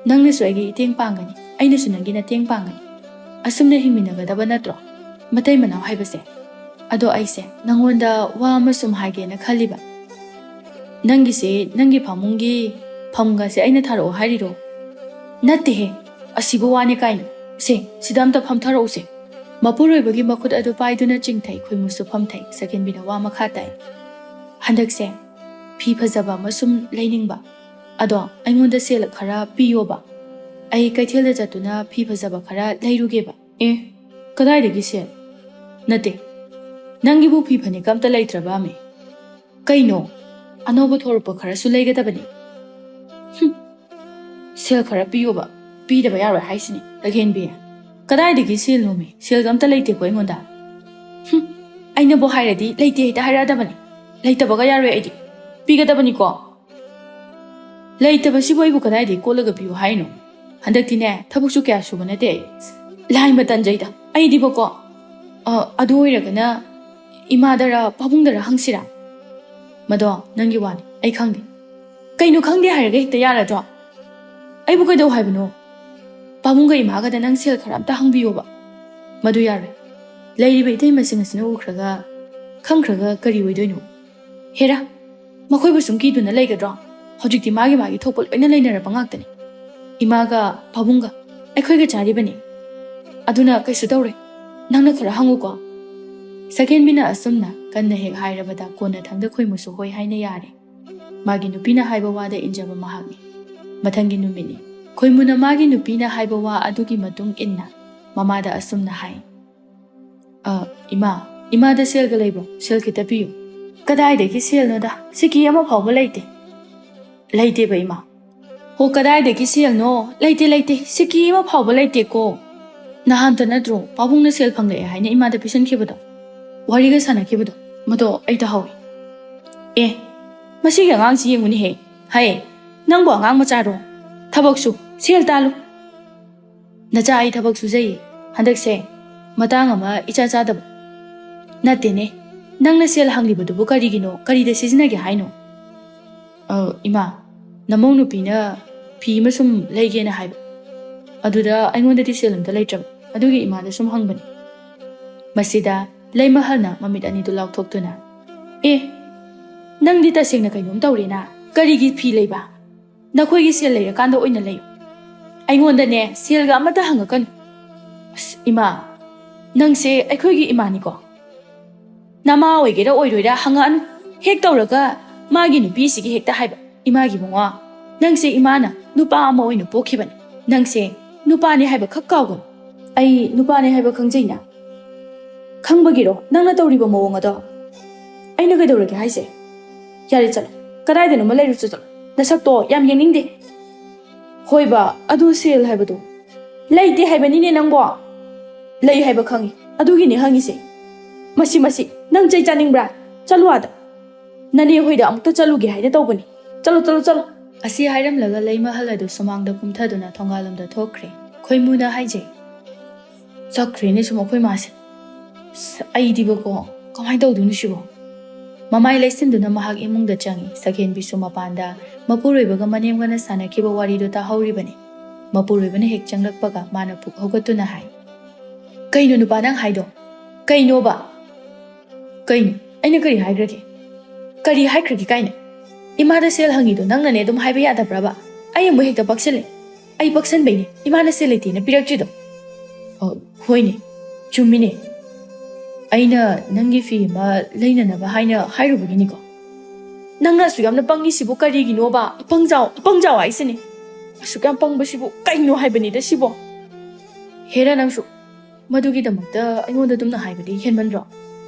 ꯅꯪꯅꯁꯨ ꯑꯩꯒꯤ ꯏꯇꯦꯡ ꯄꯥꯡꯒꯅꯤ, ꯑꯩꯅꯁꯨ ꯅꯪꯒꯤ ꯅꯇꯦꯡ ꯄꯥꯡꯒꯅꯤ꯫ ꯑꯁꯨꯝꯅ ꯍꯤꯡꯃꯤꯟꯅꯒꯗꯕ ꯅꯠꯇ꯭ꯔꯣ, ꯃꯇꯩ ꯃꯅꯥꯎ ꯍꯥꯏꯕꯁꯦ? ꯑꯗꯣ ꯑꯩꯁꯦ ꯅꯪꯉꯣꯟꯗ ꯋꯥ ꯑꯃ ꯁꯨꯝ ꯍꯥꯏꯒꯦꯅ ꯈꯜꯂꯤꯕ꯫ ꯅꯪꯒꯤꯁꯦ ꯅꯪꯒꯤ ꯐꯃꯨꯡꯒꯤ ꯐꯝꯒꯁꯦ ꯑꯩꯅ ꯊꯥꯔꯛꯑꯣ ꯍꯥꯏꯔꯤꯔꯣ? ꯅꯠꯇꯦꯍꯦ, ꯑꯁꯤꯕꯨ ꯋꯥꯅꯤ ꯀꯥꯏꯅ꯫ ꯁꯦ, ꯁꯤꯗ ꯑꯝꯇ ꯐꯝꯊꯔꯛꯎꯁꯦ꯫ ꯃꯄꯨꯔꯣꯏꯕꯒꯤ ꯃꯈꯨꯠ ꯑꯗꯨ ꯄꯥꯏꯗꯨꯅ ꯆꯤꯡꯊꯩ, ꯈꯣꯏꯃꯨꯁꯨ ꯐꯝꯊꯩ꯫ ꯁꯛꯍꯦꯟꯕꯤꯅ ꯋꯥ ꯃꯈꯥ ꯇꯥꯏ꯫ ꯍꯟꯗꯛꯁꯦ ꯐꯤ ꯐꯖꯕ ꯑꯃ ꯁꯨꯝ ꯂꯩꯅꯤꯡꯕ꯫ ꯑꯗꯣ ꯑꯩꯉꯣꯟꯗ ꯁꯦꯜ ꯈꯔ ꯄꯤꯌꯣꯕ꯫ ꯑꯩ ꯀꯩꯊꯦꯜꯗ ꯆꯠꯇꯨꯅ ꯐꯤ ꯐꯖꯕ ꯈꯔ ꯂꯩꯔꯨꯒꯦꯕ꯫ ꯑꯦ, ꯀꯗꯥꯏꯗꯒꯤ ꯁꯦꯜ? ꯅꯠꯇꯦ, ꯅꯪꯒꯤꯕꯨ ꯐꯤ ꯐꯅꯦꯛ ꯑꯝꯇ ꯂꯩꯇ꯭ꯔꯕꯃꯦ? ꯀꯩꯅꯣ, ꯑꯅꯧꯕ ꯊꯣꯔꯛꯄ ꯈꯔꯁꯨ ꯂꯩꯒꯗꯕꯅꯤ꯫ ꯍꯨꯝ, ꯁꯦꯜ ꯈꯔ ꯄꯤꯌꯣꯕ꯫ ꯄꯤꯗꯕ ꯌꯥꯔꯣꯏ ꯍꯥꯏꯁꯤꯅꯤ, ꯁꯛꯍꯦꯟꯕꯤ꯫ ꯀꯗꯥꯏꯗꯒꯤ ꯁꯦꯜꯅꯣꯃꯤ? ꯁꯦꯜꯒ ꯑꯝꯇ ꯂꯩꯇꯦꯀꯣ ꯑꯩꯉꯣꯟꯗ꯫ ꯍꯨꯝ, ꯑꯩꯅꯕꯨ ꯍꯥꯏꯔꯗꯤ ꯂꯩꯇꯦ ꯍꯦꯛꯇ ꯍꯥꯏꯔꯛꯑꯗꯕꯅꯤ꯫ ꯂꯩꯇꯕꯒ ꯌꯥꯔꯣꯏ ꯑꯩꯗꯤ꯫ ꯄꯤꯒꯗꯕꯅꯤꯀꯣ꯫ ꯂꯩꯇꯕꯁꯤꯕꯨ ꯑꯩꯕꯨ ꯀꯗꯥꯏꯗꯒꯤ ꯀꯣꯠꯂꯒ ꯄꯤꯌꯨ ꯍꯥꯏꯅꯣ? ꯍꯟꯗꯛꯇꯤꯅꯦ, ꯊꯕꯛꯁꯨ ꯀꯌꯥ ꯁꯨꯕ ꯅꯠꯇꯦ ꯑꯩ꯫ ꯂꯥꯏ ꯃꯇꯟꯖꯩꯗ꯫ ꯑꯩꯗꯤꯕꯀꯣ, ꯑ, ꯑꯗꯨ ꯑꯣꯏꯔꯒꯅ ꯏꯃꯥꯗꯔ ꯄꯥꯕꯨꯡꯗꯔ ꯍꯪꯁꯤꯔꯥ? ꯃꯗꯣ ꯅꯪꯒꯤ ꯋꯥꯅꯤ, ꯑꯩ ꯈꯪꯗꯦ꯫ ꯀꯩꯅꯣ ꯈꯪꯗꯦ ꯍꯥꯏꯔꯒ ꯍꯦꯛꯇ ꯌꯥꯔꯗ꯭ꯔꯣ? ꯑꯩꯕꯨ ꯀꯩꯗꯧ ꯍꯥꯏꯕꯅꯣ? ꯄꯥꯕꯨꯡꯒ ꯏꯃꯥꯒꯗ ꯅꯪ ꯁꯦꯜ ꯈꯔ ꯑꯝꯇ ꯍꯪꯕꯤꯌꯣꯕ꯫ ꯃꯗꯨ ꯌꯥꯔꯣꯏ꯫ ꯂꯩꯔꯤꯕ ꯏꯇꯩꯃꯁꯤꯡ ꯑꯁꯤꯅ ꯎꯈ꯭ꯔꯒ, ꯈꯪꯈ꯭ꯔꯒ ꯀꯔꯤ ꯑꯣꯏꯗꯣꯏꯅꯣ? ꯍꯦꯔꯥ, ꯃꯈꯣꯏꯕꯨ ꯁꯨꯝ ꯀꯤꯗꯨꯅ ꯂꯩꯒꯗ꯭ꯔꯣ? ꯍꯧꯖꯤꯛꯇꯤ ꯃꯥꯒꯤ ꯃꯥꯒꯤ ꯊꯣꯛꯄ ꯂꯣꯏꯅ ꯂꯩꯅꯔꯕ ꯉꯥꯛꯇꯅꯤ꯫ ꯏꯃꯥꯒ ꯄꯥꯕꯨꯡꯒ ꯑꯩꯈꯣꯏꯒ ꯆꯥꯔꯤꯕꯅꯤ꯫ ꯑꯗꯨꯅ ꯀꯩꯁꯨ ꯇꯧꯔꯣꯏ꯫ ꯅꯪꯅ ꯈꯔ ꯍꯪꯉꯨꯀꯣ꯫ ꯁꯛꯍꯦꯟꯕꯤꯅ ꯑꯁꯨꯝꯅ ꯀꯟꯅ ꯍꯦꯛ ꯍꯥꯏꯔꯕꯗ ꯀꯣꯟꯅꯊꯪꯗ ꯈꯣꯏꯃꯨꯁꯨ ꯍꯣꯏ ꯍꯥꯏꯅ ꯌꯥꯔꯦ꯫ ꯃꯥꯒꯤ ꯅꯨꯄꯤꯅ ꯍꯥꯏꯕ ꯋꯥꯗ ꯏꯟꯖꯕ ꯃꯍꯥꯛꯅꯤ꯫ ꯃꯊꯪꯒꯤ ꯅꯨꯃꯤꯠꯅꯤ꯫ ꯈꯣꯏꯃꯨꯅ ꯃꯥꯒꯤ ꯅꯨꯄꯤꯅ ꯍꯥꯏꯕ ꯋꯥ ꯑꯗꯨꯒꯤ ꯃꯇꯨꯡ ꯏꯟꯅ ꯃꯃꯥꯗ ꯑꯁꯨꯝꯅ ꯍꯥꯏ, "ꯑ, ꯏꯃꯥ, ꯏꯃꯥꯗ ꯁꯦꯜꯒ ꯂꯩꯕ꯭ꯔꯣ? ꯁꯦꯜ ꯈꯤꯇ ꯄꯤꯌꯨ꯫" "ꯀꯗꯥꯏꯗꯒꯤ ꯁꯦꯜꯅꯣꯗ? ꯁꯤꯀꯤ ꯑꯃ ꯐꯥꯎꯕ ꯂꯩꯇꯦ꯫" "ꯂꯩꯇꯦꯕ, ꯏꯃꯥ?" "ꯍꯣ, ꯀꯗꯥꯏꯗꯒꯤ ꯁꯦꯜꯅꯣ? ꯂꯩꯇꯦ, ꯂꯩꯇꯦ, ꯁꯤꯀꯤ ꯑꯃ ꯐꯥꯎꯕ ꯂꯩꯇꯦꯀꯣ꯫ ꯅꯍꯥꯟꯇ ꯅꯠꯇ꯭ꯔꯣ ꯄꯥꯕꯨꯡꯅ ꯁꯦꯜ ꯐꯪꯂꯛꯑꯦ ꯍꯥꯏꯅ ꯏꯃꯥꯗ ꯄꯤꯁꯟꯈꯤꯕꯗꯣ? ꯋꯥꯔꯤꯒ ꯁꯥꯟꯅꯈꯤꯕꯗꯣ? ꯃꯗꯣ ꯑꯩ ꯇꯥꯍꯧꯏ꯫" "ꯑꯦ, ꯃꯁꯤꯒꯤ ꯑꯉꯥꯡꯁꯤ ꯌꯦꯡꯉꯨꯅꯦꯍꯦ꯫ ꯍꯩ, ꯅꯪꯕꯨ ꯑꯉꯥꯡ ꯃꯆꯥꯔꯣ? ꯊꯕꯛꯁꯨ, ꯁꯦꯜ ꯇꯥꯜꯂꯨ꯫" "ꯅꯆꯥ, ꯑꯩ ꯊꯕꯛ ꯁꯨꯖꯩꯌꯦ꯫ ꯍꯟꯗꯛꯁꯦ ꯃꯇꯥꯡ ꯑꯃ ꯏꯆꯥ ꯆꯥꯗꯕ꯫" "ꯅꯠꯇꯦꯅꯦ, ꯅꯪꯅ ꯁꯦꯜ ꯍꯪꯂꯤꯕꯗꯨꯕꯨ ꯀꯔꯤꯒꯤꯅꯣ? ꯀꯔꯤꯗ ꯁꯤꯖꯤꯟꯅꯒꯦ ꯍꯥꯏꯅꯣ?" "ꯑ, ꯏꯃꯥ, ꯅꯃꯧ ꯅꯨꯄꯤꯅ ꯐꯤ ꯑꯃ ꯁꯨꯝ ꯂꯩꯒꯦꯅ ꯍꯥꯏꯕ꯫ ꯑꯗꯨꯗ ꯑꯩꯉꯣꯟꯗꯗꯤ ꯁꯦꯜ ꯑꯝꯇ ꯂꯩꯇ꯭ꯔꯕ꯫ ꯑꯗꯨꯒꯤ ꯏꯃꯥꯗ ꯁꯨꯝ ꯍꯪꯕꯅꯤ꯫ ꯃꯁꯤꯗ ꯂꯩꯃꯍꯜꯅ ꯃꯃꯤꯠ ꯑꯅꯤꯗꯨ ꯂꯥꯎꯊꯣꯛꯇꯨꯅ, "ꯑꯦ, ꯅꯪꯗꯤ ꯇꯁꯦꯡꯅ ꯀꯩꯅꯣꯝ ꯇꯧꯔꯦꯅ꯫ ꯀꯔꯤꯒꯤ ꯐꯤ ꯂꯩꯕ? ꯅꯈꯣꯏꯒꯤ ꯁꯦꯜ ꯂꯩꯔꯀꯥꯟꯗ ꯑꯣꯏꯅ ꯂꯩꯌꯨ꯫ ꯑꯩꯉꯣꯟꯗꯅꯦ ꯁꯦꯜꯒ ꯑꯃꯠꯇ ꯍꯪꯉꯛꯀꯅꯨ꯫" "ꯑꯁ, ꯏꯃꯥ, ꯅꯪꯁꯦ ꯑꯩꯈꯣꯏꯒꯤ ꯏꯃꯥꯅꯤꯀꯣ꯫ ꯅꯃꯥ ꯑꯣꯏꯒꯦꯔꯥ ꯑꯣꯏꯔꯣꯏꯔꯥ ꯍꯪꯉꯛꯑꯅꯨ꯫ ꯍꯦꯛ ꯇꯧꯔꯒ ꯃꯥꯒꯤ ꯅꯨꯄꯤꯁꯤꯒꯤ ꯍꯦꯛꯇ ꯍꯥꯏꯕ, 'ꯏꯃꯥꯒꯤ ꯃꯋꯥ, ꯅꯪꯁꯦ ꯏꯃꯥꯅ ꯅꯨꯄꯥ ꯑꯃ ꯑꯣꯏꯅ ꯄꯣꯛꯈꯤꯕꯅꯤ꯫ ꯅꯪꯁꯦ ꯅꯨꯄꯥꯅꯤ ꯍꯥꯏꯕ ꯈꯛ ꯀꯥꯎꯒꯅꯨ.'" "ꯑꯩ ꯅꯨꯄꯥꯅꯤ ꯍꯥꯏꯕ ꯈꯪꯖꯩꯅ꯫ ꯈꯪꯕꯒꯤꯔꯣ ꯅꯪꯅ ꯇꯧꯔꯤꯕ ꯃꯑꯣꯡ ꯑꯗꯣ? ꯑꯩꯅ ꯀꯩꯗꯧꯔꯒꯦ ꯍꯥꯏꯁꯦ? ꯌꯥꯔꯦ, ꯆꯠꯂꯣ꯫ ꯀꯗꯥꯏꯗꯅꯣꯃ ꯂꯩꯔꯨꯆꯣ, ꯆꯠꯂꯣ꯫ ꯅꯁꯛꯇꯣ ꯌꯥꯝ ꯌꯦꯡꯅꯤꯡꯗꯦ꯫" "ꯍꯣꯏꯕ, ꯑꯗꯨ ꯁꯦꯜ ꯍꯥꯏꯕꯗꯣ?" "ꯂꯩꯇꯦ ꯍꯥꯏꯕꯅꯤꯅꯦ ꯅꯪꯕꯣ꯫ ꯂꯩ ꯍꯥꯏꯕ ꯈꯪꯉꯤ, ꯑꯗꯨꯒꯤꯅꯦ ꯍꯪꯉꯤꯁꯦ꯫ ꯃꯁꯤ, ꯃꯁꯤ, ꯅꯪ ꯆꯩ ꯆꯥꯅꯤꯡꯕ꯭ꯔꯥ? ꯆꯠꯂꯨ ꯑꯥꯗ꯫ ꯅꯅꯦ ꯍꯣꯏꯗ ꯑꯃꯨꯛꯇ ꯆꯠꯂꯨꯒꯦ ꯍꯥꯏꯅ ꯇꯧꯕꯅꯤ꯫ ꯆꯠꯂꯣ, ꯆꯠꯂꯣ, ꯆꯠꯂꯣ꯫" ꯑꯁꯤ ꯍꯥꯏꯔꯝꯂꯒ ꯂꯩꯃꯍꯜ ꯑꯗꯨ ꯁꯨꯃꯥꯡꯗ ꯀꯨꯝꯊꯗꯨꯅ ꯊꯣꯡꯒꯥꯜꯂꯣꯝꯗ ꯊꯣꯛꯈ꯭ꯔꯦ꯫ ꯈꯣꯏꯃꯨꯅ ꯍꯥꯏꯖꯩ, "ꯆꯠꯈ꯭ꯔꯦꯅꯦ ꯁꯨꯝ ꯑꯩꯈꯣꯏ ꯃꯥꯁꯦ꯫ ꯑꯁ, ꯑꯩꯗꯤꯕꯀꯣ, ꯀꯃꯥꯏꯅ ꯇꯧꯗꯣꯏꯅꯣ ꯁꯤꯕꯣ?" ꯃꯃꯥꯏ ꯂꯩꯁꯤꯟꯗꯨꯅ ꯃꯍꯥꯛ ꯏꯃꯨꯡꯗ ꯆꯪꯉꯤ꯫ ꯁꯛꯍꯦꯟꯕꯤꯁꯨ ꯃꯄꯥꯟꯗ ꯃꯄꯨꯔꯣꯏꯕꯒ ꯃꯅꯦꯝꯒꯅ ꯁꯥꯟꯅꯈꯤꯕ ꯋꯥꯔꯤꯗꯨ ꯇꯥꯍꯧꯔꯤꯕꯅꯤ꯫ ꯃꯄꯨꯔꯣꯏꯕꯅ ꯍꯦꯛ ꯆꯪꯂꯛꯄꯒ ꯃꯥꯅ ꯄꯨꯛ ꯍꯧꯒꯠꯇꯨꯅ ꯍꯥꯏ, "ꯀꯩꯅꯣ ꯅꯨꯄꯥ ꯅꯪ ꯍꯥꯏꯗꯣ? ꯀꯩꯅꯣꯕ?" "ꯀꯩꯅꯣ? ꯑꯩꯅ ꯀꯔꯤ ꯍꯥꯏꯈ꯭ꯔꯒꯦ? ꯀꯔꯤ ꯍꯥꯏꯈ꯭ꯔꯒꯦ ꯀꯥꯏꯅ? ꯏꯃꯥꯗ ꯁꯦꯜ ꯍꯪꯉꯤꯗꯣ ꯅꯪꯅꯅꯦ ꯑꯗꯨꯝ ꯍꯥꯏꯕ ꯌꯥꯗꯕ꯭ꯔꯕ? ꯑꯩ ꯑꯃꯨꯛ ꯍꯦꯛꯇ ꯄꯛꯁꯤꯜꯂꯦ꯫ ꯑꯩ ꯄꯛꯁꯟꯕꯩꯅꯦ ꯏꯃꯥꯅ ꯁꯦꯜ ꯂꯩꯇꯦꯅ ꯄꯤꯔꯛꯇ꯭ꯔꯤꯗꯣ꯫" "ꯑ, ꯍꯣꯏꯅꯦ, ꯆꯨꯝꯃꯤꯅꯦ꯫ ꯑꯩꯅ ꯅꯪꯒꯤ ꯐꯤ ꯑꯃ ꯂꯩꯅꯅꯕ ꯍꯥꯏꯅ ꯍꯥꯏꯔꯨꯕꯒꯤꯅꯤꯀꯣ꯫ ꯅꯪꯅ ꯑꯁꯨꯛ ꯌꯥꯝꯅ ꯄꯪꯉꯤꯁꯤꯕꯨ ꯀꯔꯤꯒꯤꯅꯣꯕ? ꯑꯄꯪꯖꯥꯎ, ꯑꯄꯪꯖꯥꯎ ꯍꯥꯏꯁꯤꯅꯤ꯫ ꯑꯁꯨꯛ ꯌꯥꯝ ꯄꯪꯕꯁꯤꯕꯨ ꯀꯩꯅꯣ ꯍꯥꯏꯕꯅꯤꯗ ꯁꯤꯕꯣ꯫ ꯍꯦꯔꯥ ꯅꯪꯁꯨ, ꯃꯗꯨꯒꯤꯗꯃꯛꯇ ꯑꯩꯉꯣꯟꯗ ꯑꯗꯨꯝꯅ ꯍꯥꯏꯕꯗꯤ ꯍꯦꯟꯃꯟꯗ꯭ꯔꯣ?"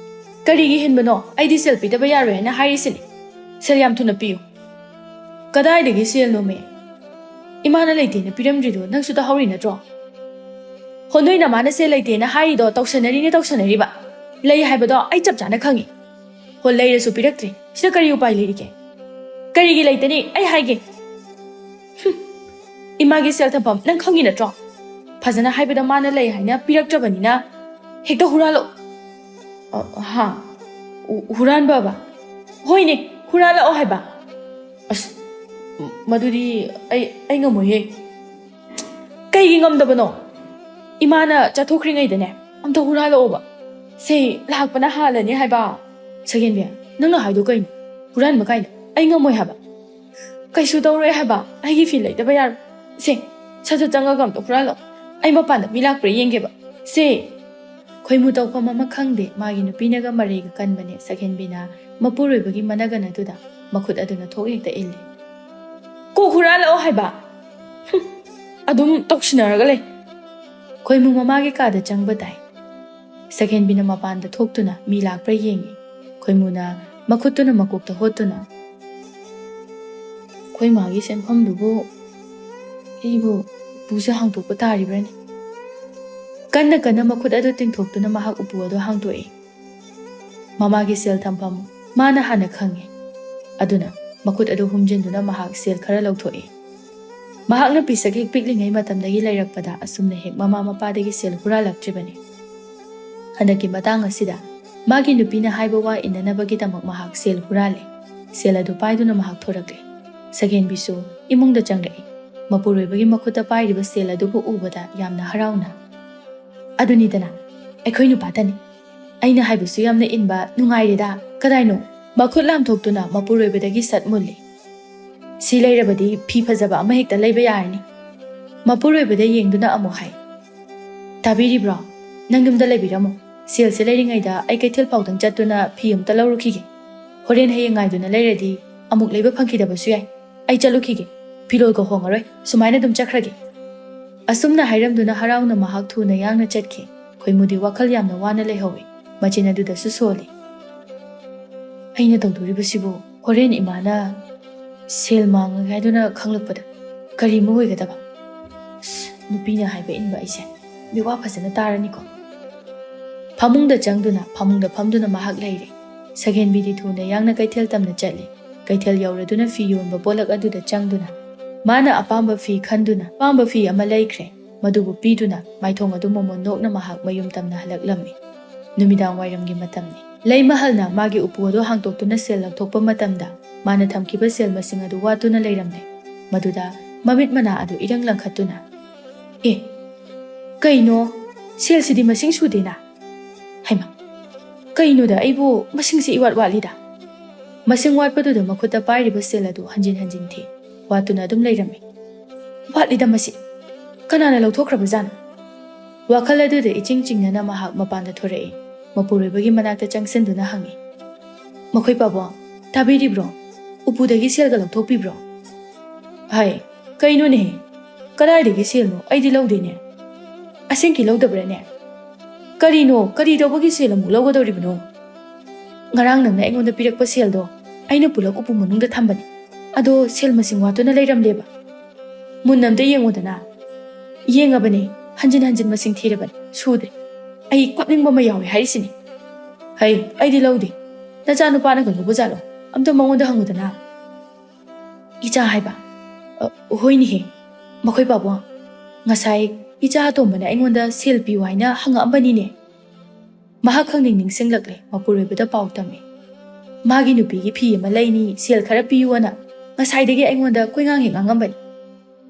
"ꯀꯔꯤꯒꯤ ꯍꯦꯟꯕꯅꯣ? ꯑꯩꯗꯤ ꯁꯦꯜ ꯄꯤꯗꯕ ꯌꯥꯔꯣꯏ ꯍꯥꯏꯅ ꯍꯥꯏꯔꯤꯁꯤꯅꯤ꯫ ꯁꯦꯜ ꯌꯥꯝ ꯊꯨꯅ ꯄꯤꯌꯨ꯫" "ꯀꯗꯥꯏꯗꯒꯤ ꯁꯦꯜꯅꯣꯃꯦ? ꯏꯃꯥꯅ ꯂꯩꯇꯦꯅ ꯄꯤꯔꯝꯗ꯭ꯔꯤꯗꯣ ꯅꯪꯁꯨ ꯇꯥꯍꯧꯔꯤ ꯅꯠꯇ꯭ꯔꯣ?" "ꯍꯣ, ꯅꯣꯏ ꯅꯃꯥꯅ ꯁꯦꯜ ꯂꯩꯇꯦꯅ ꯍꯥꯏꯔꯤꯗꯣ ꯇꯧꯁꯟꯅꯔꯤꯅꯦ, ꯇꯧꯁꯟꯅꯔꯤꯕ꯫ ꯂꯩ ꯍꯥꯏꯕꯗꯣ ꯑꯩ ꯆꯞ ꯆꯥꯅ ꯈꯪꯉꯤ꯫ ꯍꯣ, ꯂꯩꯔꯁꯨ ꯄꯤꯔꯛꯇ꯭ꯔꯦ꯫ ꯁꯤꯗ ꯀꯔꯤ ꯎꯄꯥꯏ ꯂꯩꯔꯤꯒꯦ? ꯀꯔꯤꯒꯤ ꯂꯩꯇꯅꯤ? ꯑꯩ ꯍꯥꯏꯒꯦ꯫" "ꯍꯨꯝ, ꯏꯃꯥꯒꯤ ꯁꯦꯜ ꯊꯝꯐꯝ ꯅꯪ ꯈꯪꯉꯤ ꯅꯠꯇ꯭ꯔꯣ? ꯐꯖꯅ ꯍꯥꯏꯕꯗ ꯃꯥꯅ ꯂꯩ ꯍꯥꯏꯅ ꯄꯤꯔꯛꯇ꯭ꯔꯕꯅꯤꯅ ꯍꯦꯛꯇ ꯍꯨꯔꯥꯜꯂꯣ꯫" "ꯑ, ꯍꯥ? ꯎ-, ꯍꯨꯔꯥꯟꯕꯕ?" "ꯍꯣꯏꯅꯦ, ꯍꯨꯔꯥꯜꯂꯛꯑꯣ ꯍꯥꯏꯕ꯫" "ꯑꯁ, ꯃꯗꯨꯗꯤ ꯑꯩ, ꯑꯩ ꯉꯝꯃꯣꯏꯌꯦ꯫" "ꯀꯩꯒꯤ ꯉꯝꯗꯕꯅꯣ?" ꯏꯃꯥꯅ ꯆꯠꯊꯣꯛꯈ꯭ꯔꯤꯉꯩꯗꯅꯦ ꯑꯝꯇ ꯍꯨꯔꯥꯜꯂꯛꯑꯣꯕ꯫ ꯁꯦ, ꯂꯥꯛꯄꯅ ꯍꯥꯜꯂꯅꯤ ꯍꯥꯏꯕ꯫ ꯁꯛꯍꯦꯟꯕꯤ, ꯅꯪꯅ ꯍꯥꯏꯗꯣ ꯀꯩꯅꯣ? ꯍꯨꯔꯥꯟꯕ ꯀꯥꯏꯅ? ꯑꯩ ꯉꯝꯃꯣꯏ ꯍꯥꯏꯕ꯫ ꯀꯩꯁꯨ ꯇꯧꯔꯣꯏ ꯍꯥꯏꯕ꯫ ꯑꯩꯒꯤ ꯐꯤ ꯂꯩꯇꯕ ꯌꯥꯔꯣꯏ꯫ ꯁꯦ, ꯁꯠ ꯁꯠ ꯆꯪꯉꯒ ꯑꯝꯇ ꯍꯨꯔꯥꯜꯂꯣ꯫ ꯑꯩ ꯃꯄꯥꯟꯗ ꯃꯤ ꯂꯥꯛꯄ꯭ꯔꯥ ꯌꯦꯡꯒꯦꯕ꯫ ꯁꯦ꯫ ꯈꯣꯏꯃꯨ ꯇꯧꯐꯝ ꯑꯃ ꯈꯪꯗꯦ꯫ ꯃꯥꯒꯤ ꯅꯨꯄꯤꯅꯒ ꯃꯔꯩꯒ ꯀꯟꯕꯅꯦ꯫ ꯁꯛꯍꯦꯟꯕꯤꯅ ꯃꯄꯨꯔꯣꯏꯕꯒꯤ ꯃꯅꯒꯟ ꯑꯗꯨꯗ ꯃꯈꯨꯠ ꯑꯗꯨꯅ ꯊꯣꯛ ꯍꯦꯛꯇ ꯏꯜꯂꯤ꯫ ꯀꯣꯛ ꯍꯨꯔꯥꯜꯂꯛꯑꯣ ꯍꯥꯏꯕ꯫ ꯍꯨꯝ, ꯑꯗꯨꯝ ꯇꯧꯁꯤꯟꯅꯔꯒ ꯂꯩ꯫ ꯈꯣꯏꯃꯨ ꯃꯃꯥꯒꯤ ꯀꯥꯗ ꯆꯪꯕ ꯇꯥꯏ꯫ ꯁꯛꯍꯦꯟꯕꯤꯅ ꯃꯄꯥꯟꯗ ꯊꯣꯛꯇꯨꯅ ꯃꯤ ꯂꯥꯛꯄ꯭ꯔꯥ ꯌꯦꯡꯉꯤ꯫ ꯈꯣꯏꯃꯨꯅ ꯃꯈꯨꯠꯇꯨꯅ ꯃꯀꯣꯛꯇ ꯍꯣꯠꯇꯨꯅ, "ꯑꯩꯈꯣꯏ ꯃꯥꯒꯤ ꯁꯦꯟꯐꯝꯗꯨꯕꯨ ꯑꯩꯕꯨ ꯎꯄꯨꯁꯦ ꯍꯥꯡꯗꯣꯛꯄ ꯇꯥꯔꯤꯕ꯭ꯔꯥꯅꯦ?" ꯀꯟꯅ ꯀꯟꯅ ꯃꯈꯨꯠ ꯑꯗꯨ ꯇꯤꯡꯊꯣꯛꯇꯨꯅ ꯃꯍꯥꯛ ꯎꯄꯨ ꯑꯗꯨ ꯍꯥꯡꯗꯣꯛꯏ꯫ ꯃꯃꯥꯒꯤ ꯁꯦꯜ ꯊꯝꯐꯝ ꯃꯥꯅ ꯍꯥꯟꯅ ꯈꯪꯉꯤ꯫ ꯑꯗꯨꯅ ꯃꯈꯨꯠ ꯑꯗꯨ ꯍꯨꯝꯖꯤꯟꯗꯨꯅ ꯃꯍꯥꯛ ꯁꯦꯜ ꯈꯔ ꯂꯧꯊꯣꯛꯏ꯫ ꯃꯍꯥꯛꯅ ꯄꯤꯁꯛ ꯍꯦꯛ ꯄꯤꯛꯂꯤꯉꯩ ꯃꯇꯝꯗꯒꯤ ꯂꯩꯔꯛꯄꯗ ꯑꯁꯨꯝꯅ ꯍꯦꯛ ꯃꯃꯥ ꯃꯄꯥꯗꯒꯤ ꯁꯦꯜ ꯍꯨꯔꯥꯜꯂꯛꯇ꯭ꯔꯤꯕꯅꯤ꯫ ꯍꯟꯗꯛꯀꯤ ꯃꯇꯥꯡ ꯑꯁꯤꯗ ꯃꯥꯒꯤ ꯅꯨꯄꯤꯅ ꯍꯥꯏꯕ ꯋꯥ ꯏꯟꯅꯅꯕꯒꯤꯗꯃꯛ ꯃꯍꯥꯛ ꯁꯦꯜ ꯍꯨꯔꯥꯜꯂꯦ꯫ ꯁꯦꯜ ꯑꯗꯨ ꯄꯥꯏꯗꯨꯅ ꯃꯍꯥꯛ ꯊꯣꯔꯛꯂꯦ꯫ ꯁꯛꯍꯦꯟꯕꯤꯁꯨ ꯏꯃꯨꯡꯗ ꯆꯪꯂꯛꯏ꯫ ꯃꯄꯨꯔꯣꯏꯕꯒꯤ ꯃꯈꯨꯠꯇ ꯄꯥꯏꯔꯤꯕ ꯁꯦꯜ ꯑꯗꯨꯕꯨ ꯎꯕꯗ ꯌꯥꯝꯅ ꯍꯔꯥꯎꯅ, "ꯑꯗꯨꯅꯤꯗꯅ, ꯑꯩꯈꯣꯏ ꯅꯨꯄꯥꯇꯅꯤ꯫ ꯑꯩꯅ ꯍꯥꯏꯕꯁꯨ ꯌꯥꯝꯅ ꯏꯟꯕ, ꯅꯨꯡꯉꯥꯏꯔꯦꯗ꯫ ꯀꯗꯥꯏꯅꯣ?" ꯃꯈꯨꯠ ꯂꯥꯝꯊꯣꯛꯇꯨꯅ ꯃꯄꯨꯔꯣꯏꯕꯗꯒꯤ ꯁꯠ ꯃꯨꯜꯂꯤ꯫ "ꯁꯤ ꯂꯩꯔꯕꯗꯤ ꯐꯤ ꯐꯖꯕ ꯑꯃ ꯍꯦꯛꯇ ꯂꯩꯕ ꯌꯥꯔꯅꯤ꯫" ꯃꯄꯨꯔꯣꯏꯕꯗ ꯌꯦꯡꯗꯨꯅ ꯑꯃꯨꯛ ꯍꯥꯏ, "ꯇꯥꯕꯤꯔꯤꯕ꯭ꯔꯣ? ꯅꯪ ꯌꯨꯝꯗ ꯂꯩꯕꯤꯔꯝꯃꯣ꯫ ꯁꯦꯜꯁꯦ ꯂꯩꯔꯤꯉꯩꯗ ꯑꯩ ꯀꯩꯊꯦꯜ ꯐꯥꯎꯗꯪ ꯆꯠꯇꯨꯅ ꯐꯤ ꯑꯝꯇ ꯂꯧꯔꯨꯈꯤꯒꯦ꯫ ꯍꯣꯔꯦꯟ ꯍꯌꯦꯡ ꯉꯥꯏꯗꯨꯅ ꯂꯩꯔꯗꯤ ꯑꯃꯨꯛ ꯂꯩꯕ ꯐꯪꯈꯤꯗꯕꯁꯨ ꯌꯥꯏ꯫ ꯑꯩ ꯆꯠꯂꯨꯈꯤꯒꯦ꯫ ꯐꯤꯔꯣꯜꯒ ꯍꯣꯡꯉꯔꯣꯏ꯫ ꯁꯨꯃꯥꯏꯅ ꯑꯗꯨꯝ ꯆꯠꯈ꯭ꯔꯒꯦ꯫" ꯑꯁꯨꯝꯅ ꯍꯥꯏꯔꯝꯗꯨꯅ ꯍꯔꯥꯎꯅ ꯃꯍꯥꯛ ꯊꯨꯅ ꯌꯥꯡꯅ ꯆꯠꯈꯤ꯫ ꯈꯣꯏꯃꯨꯗꯤ ꯋꯥꯈꯜ ꯌꯥꯝꯅ ꯋꯥꯅ ꯂꯩꯍꯧꯏ꯫ ꯃꯆꯤꯟ ꯑꯗꯨꯗꯁꯨ ꯁꯣꯜꯂꯤ꯫ "ꯑꯩꯅ ꯇꯧꯗꯣꯔꯤꯕꯁꯤꯕꯨ ꯍꯣꯔꯦꯟ ꯏꯃꯥꯅ ꯁꯦꯜ ꯃꯥꯡꯉꯒꯦ ꯍꯥꯏꯗꯨꯅ ꯈꯪꯂꯛꯄꯗ ꯀꯔꯤ ꯑꯃ ꯑꯣꯏꯒꯗꯕ? ꯑꯁ, ꯅꯨꯄꯤꯅ ꯍꯥꯏꯕ ꯏꯟꯕ ꯑꯩꯁꯦ ꯃꯤꯋꯥ ꯐꯖꯅ ꯇꯥꯔꯅꯤꯀꯣ꯫" ꯐꯃꯨꯡꯗ ꯆꯪꯗꯨꯅ ꯐꯃꯨꯡꯗ ꯐꯝꯗꯨꯅ ꯃꯍꯥꯛ ꯂꯩꯔꯦ꯫ ꯁꯛꯍꯦꯟꯕꯤꯗꯤ ꯊꯨꯅ ꯌꯥꯡꯅ ꯀꯩꯊꯦꯜ ꯇꯝꯅ ꯆꯠꯂꯤ꯫ ꯀꯩꯊꯦꯜ ꯌꯧꯔꯗꯨꯅ ꯐꯤ ꯌꯣꯟꯕ ꯄꯣꯂꯛ ꯑꯗꯨꯗ ꯆꯪꯗꯨꯅ ꯃꯥꯅ ꯑꯄꯥꯝꯕ ꯐꯤ ꯈꯟꯗꯨꯅ ꯑꯄꯥꯝꯕ ꯐꯤ ꯑꯃ ꯂꯩꯈ꯭ꯔꯦ꯫ ꯃꯗꯨꯕꯨ ꯄꯤꯗꯨꯅ ꯃꯥꯏꯊꯣꯡ ꯑꯗꯨ ꯃꯣꯃꯣꯟ ꯅꯣꯛꯅ ꯃꯍꯥꯛ ꯃꯌꯨꯝ ꯇꯝꯅ ꯍꯜꯂꯛꯂꯝꯃꯤ꯫ ꯅꯨꯃꯤꯗꯥꯡ ꯋꯥꯏꯔꯝꯒꯤ ꯃꯇꯝꯅꯤ꯫ ꯂꯩꯃꯍꯜꯅ ꯃꯥꯒꯤ ꯎꯄꯨ ꯑꯗꯨ ꯍꯥꯡꯗꯣꯛꯇꯨꯅ ꯁꯦꯜ ꯂꯧꯊꯣꯛꯄ ꯃꯇꯝꯗ ꯃꯥꯅ ꯊꯝꯈꯤꯕ ꯁꯦꯜ ꯃꯁꯤꯡ ꯑꯗꯨ ꯋꯥꯠꯇꯨꯅ ꯂꯩꯔꯝꯂꯦ꯫ ꯃꯗꯨꯗ ꯃꯃꯤꯠ ꯃꯅꯥ ꯑꯗꯨ ꯏꯔꯪ ꯂꯪꯈꯠꯇꯨꯅ, "ꯑꯦ, "ꯀꯩꯅꯣ? ꯁꯦꯜꯁꯤꯗꯤ ꯃꯁꯤꯡ ꯁꯨꯗꯦꯅ?" "ꯍꯩꯃꯥ, ꯀꯩꯅꯣꯗ, ꯑꯩꯕꯨ ꯃꯁꯤꯡꯁꯦ ꯏꯋꯥꯠ ꯋꯥꯠꯂꯤꯗ?" ꯃꯁꯤꯡ ꯋꯥꯠꯄꯗꯨꯗ ꯃꯈꯨꯠꯇ ꯄꯥꯏꯔꯤꯕ ꯁꯦꯜ ꯑꯗꯨ ꯍꯟꯖꯤꯟ ꯍꯟꯖꯤꯟ ꯊꯤ꯫ ꯋꯥꯠꯇꯨꯅ ꯑꯗꯨꯝ ꯂꯩꯔꯝꯃꯤ꯫ "ꯋꯥꯠꯂꯤꯗ ꯃꯁꯤ꯫ ꯀꯅꯥꯅ ꯂꯧꯊꯣꯛꯈ꯭ꯔꯕꯖꯥꯠꯅꯣ?" ꯋꯥꯈꯜ ꯑꯗꯨꯗ ꯏꯆꯤꯡ ꯆꯤꯡꯅꯅ ꯃꯍꯥꯛ ꯃꯄꯥꯟꯗ ꯊꯣꯔꯛꯏ꯫ ꯃꯄꯨꯔꯣꯏꯕꯒꯤ ꯃꯅꯥꯛꯇ ꯆꯪꯁꯤꯟꯗꯨꯅ ꯍꯪꯉꯤ, "ꯃꯈꯣꯏ ꯄꯥꯕꯨꯡ, ꯇꯥꯕꯤꯔꯤꯕ꯭ꯔꯣ? ꯎꯄꯨꯗꯒꯤ ꯁꯦꯜꯒ ꯂꯧꯊꯣꯛꯄꯤꯕ꯭ꯔꯣ?" "ꯍꯥꯏ, ꯀꯩꯅꯣꯅꯦꯍꯦ? ꯀꯗꯥꯏꯗꯒꯤ ꯁꯦꯜꯅꯣ? ꯑꯩꯗꯤ ꯂꯧꯗꯦꯅꯦ꯫ ꯑꯁꯦꯡꯀꯤ ꯂꯧꯗꯕ꯭ꯔꯥꯅꯦ? ꯀꯔꯤꯅꯣ? ꯀꯔꯤ ꯇꯧꯕꯒꯤ ꯁꯦꯜ ꯑꯃꯨꯛ ꯂꯧꯒꯗꯧꯔꯤꯕꯅꯣ? ꯉꯔꯥꯡ ꯅꯪꯅ ꯑꯩꯉꯣꯟꯗ ꯄꯤꯔꯛꯄ ꯁꯦꯜꯗꯣ ꯑꯩꯅ ꯄꯨꯂꯞ ꯎꯄꯨ ꯃꯅꯨꯡꯗ ꯊꯝꯕꯅꯤ꯫ ꯑꯗꯣ ꯁꯦꯜ ꯃꯁꯤꯡ ꯋꯥꯠꯇꯨꯅ ꯂꯩꯔꯝꯂꯦꯕ꯫ ꯃꯨꯟꯅ ꯑꯝꯇ ꯌꯦꯡꯉꯨꯗꯅ꯫" "ꯌꯦꯡꯉꯕꯅꯤ, ꯍꯟꯖꯤꯟ ꯍꯟꯖꯤꯟ ꯃꯁꯤꯡ ꯊꯤꯔꯕꯅꯤ, ꯁꯨꯗ꯭ꯔꯦ꯫ ꯑꯩ ꯀꯞꯅꯤꯡꯕ ꯑꯃ ꯌꯥꯎꯏ ꯍꯥꯏꯔꯤꯁꯤꯅꯤ꯫ ꯍꯩ, ꯑꯩꯗꯤ ꯂꯧꯗꯦ꯫ ꯅꯆꯥꯅꯨꯄꯥꯅꯒ ꯂꯧꯕ ꯖꯥꯠꯂꯣ? ꯑꯝꯇ ꯃꯉꯣꯟꯗ ꯍꯪꯉꯨꯗꯅ꯫" "ꯏꯆꯥ ꯍꯥꯏꯕ?" "ꯑ, ꯍꯣꯏꯅꯦꯍꯦ, ꯃꯈꯣꯏ ꯄꯥꯕꯨꯡ꯫ ꯉꯁꯥꯏ ꯏꯆꯥ ꯑꯇꯣꯝꯕꯅ ꯑꯩꯉꯣꯟꯗ ꯁꯦꯜ ꯄꯤꯌꯨ ꯍꯥꯏꯅ ꯍꯪꯉꯛꯑꯝꯕꯅꯤꯅꯦ꯫" ꯃꯍꯥꯛ ꯈꯪꯅꯤꯡ ꯅꯤꯡꯁꯤꯡꯂꯛꯂꯦ, ꯃꯄꯨꯔꯣꯏꯕꯗ ꯄꯥꯎ ꯇꯝꯃꯤ꯫ "ꯃꯥꯒꯤ ꯅꯨꯄꯤꯒꯤ ꯐꯤ ꯑꯃ ꯂꯩꯅꯤ, ꯁꯦꯜ ꯈꯔ ꯄꯤꯌꯨꯑꯅ ꯉꯁꯥꯏꯗꯒꯤ ꯑꯩꯉꯣꯟꯗ ꯀꯣꯏꯉꯥꯡ ꯍꯦꯛ ꯉꯥꯡꯉꯝꯕꯅꯤ꯫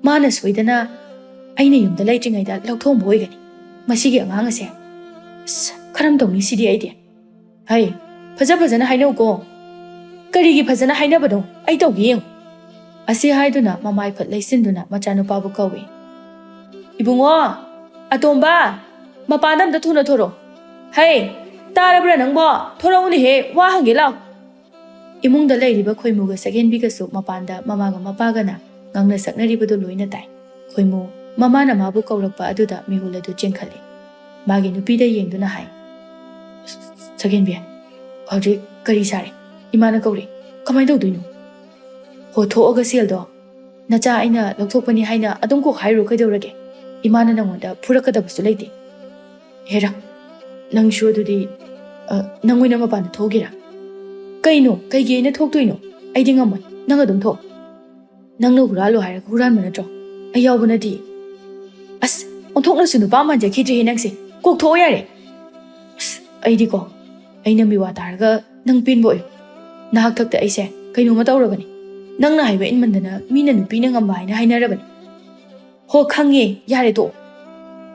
ꯃꯥꯅ ꯁꯣꯏꯗꯅ ꯑꯩꯅ ꯌꯨꯝꯗ ꯂꯩꯇ꯭ꯔꯤꯉꯩꯗ ꯂꯧꯊꯣꯛꯑꯝꯕ ꯑꯣꯏꯒꯅꯤ꯫ ꯃꯁꯤꯒꯤ ꯑꯉꯥꯡ ꯑꯁꯦ꯫ ꯑꯁ, ꯈꯔꯝ ꯇꯧꯅꯤ ꯁꯤꯗꯤ ꯑꯩꯗꯤ꯫ ꯍꯩ, ꯐꯖ ꯐꯖꯅ ꯍꯥꯏꯅꯧꯀꯣ꯫" "ꯀꯔꯤꯒꯤ ꯐꯖꯅ ꯍꯥꯏꯅꯕꯅꯣ? ꯑꯩ ꯇꯧꯒꯦ ꯌꯦꯡꯉꯨ꯫" ꯑꯁꯤ ꯍꯥꯏꯗꯨꯅ ꯃꯃꯥꯏ ꯐꯠ ꯂꯩꯁꯤꯟꯗꯨꯅ ꯃꯆꯥꯅꯨꯄꯥꯕꯨ ꯀꯧꯏ꯫ "ꯏꯕꯨꯡꯉꯣ, ꯑꯇꯣꯝꯕ, ꯃꯄꯥꯟꯗ ꯑꯝꯇ ꯊꯨꯅ ꯊꯣꯔꯛꯑꯣ꯫ ꯍꯩ, ꯇꯥꯔꯕ꯭ꯔꯥ ꯅꯪꯕꯣ? ꯊꯣꯔꯛꯎꯅꯦꯍꯦ, ꯋꯥ ꯍꯪꯒꯦ ꯂꯥꯎ꯫" ꯏꯃꯨꯡꯗ ꯂꯩꯔꯤꯕ ꯈꯣꯏꯃꯨꯒ ꯁꯛꯍꯦꯟꯕꯤꯒꯁꯨ ꯃꯄꯥꯟꯗ ꯃꯃꯥꯒ ꯃꯄꯥꯒꯅ ꯉꯥꯡꯅ ꯁꯛꯅꯔꯤꯕꯗꯨ ꯂꯣꯏꯅ ꯇꯥꯏ꯫ ꯈꯣꯏꯃꯨ ꯃꯃꯥꯅ ꯃꯥꯕꯨ ꯀꯧꯔꯛꯄ ꯑꯗꯨꯗ ꯃꯤꯍꯨꯜ ꯑꯗꯨ ꯆꯦꯟꯈꯠꯂꯤ꯫ ꯃꯥꯒꯤ ꯅꯨꯄꯤꯗ ꯌꯦꯡꯗꯨꯅ ꯍꯥꯏ, "ꯁꯛꯍꯦꯟꯕꯤ, ꯍꯧꯖꯤꯛ ꯀꯔꯤ ꯁꯥꯔꯦ? ꯏꯃꯥꯅ ꯀꯧꯔꯦ꯫ ꯀꯃꯥꯏꯅ ꯇꯧꯗꯣꯏꯅꯣ?" "ꯍꯣ, ꯊꯣꯛꯑꯒ ꯁꯦꯜꯗꯣ ꯅꯆꯥ ꯑꯩꯅ ꯂꯧꯊꯣꯛꯄꯅꯤ ꯍꯥꯏꯅ ꯑꯗꯨꯝ ꯀꯣꯛ ꯍꯥꯏꯔꯨꯔꯣ ꯀꯩꯗꯧꯔꯒꯦ? ꯏꯃꯥꯅ ꯅꯪꯉꯣꯟꯗ ꯐꯨꯔꯛꯀꯗꯕꯁꯨ ꯂꯩꯇꯦ꯫" "ꯍꯦꯔꯥ, ꯅꯪꯁꯨ ꯑꯗꯨꯗꯤ, ꯑ, ꯅꯪ ꯑꯣꯏꯅ ꯃꯄꯥꯟꯗ ꯊꯣꯛꯎꯒꯦꯔꯥ?" "ꯀꯩꯅꯣ? ꯀꯩꯒꯤ ꯑꯩꯅ ꯊꯣꯛꯇꯣꯏꯅꯣ? ꯑꯩꯗꯤ ꯉꯝꯃꯣꯏ꯫ ꯅꯪ ꯑꯗꯨꯝ ꯊꯣꯛ꯫" "ꯅꯪꯅ ꯍꯨꯔꯥꯜꯂꯣ ꯍꯥꯏꯔꯒ ꯍꯨꯔꯥꯟꯕ ꯅꯠꯇ꯭ꯔꯣ? ꯑꯩ ꯌꯥꯎꯕ ꯅꯠꯇꯦ꯫" "ꯑꯁ, ꯑꯣꯟꯊꯣꯛꯅꯁꯨ ꯅꯨꯄꯥ ꯃꯥꯟꯖꯈꯤꯗ꯭ꯔꯦꯍꯦ ꯅꯪꯁꯦ꯫ ꯀꯣꯛ ꯊꯣꯛꯑꯣ ꯌꯥꯔꯦ꯫" "ꯑꯁ, ꯑꯩꯗꯤꯀꯣ, ꯑꯩꯅ ꯃꯤꯋꯥ ꯇꯥꯔꯒ ꯅꯪ ꯄꯦꯟꯕ ꯑꯣꯏꯌꯨ꯫ ꯅꯍꯥꯛ ꯊꯛꯇ ꯑꯩꯁꯦ ꯀꯩꯅꯣꯝꯃ ꯇꯧꯔꯕꯅꯤ꯫ ꯅꯪꯅ ꯍꯥꯏꯕ ꯏꯟꯃꯟꯗꯅ ꯃꯤꯅ ꯅꯨꯄꯤꯅ ꯉꯝꯕ ꯍꯥꯏꯅ ꯍꯥꯏꯅꯔꯕꯅꯤ꯫" "ꯍꯣ, ꯈꯪꯉꯦ, ꯌꯥꯔꯦ, ꯇꯣꯛꯑꯣ꯫"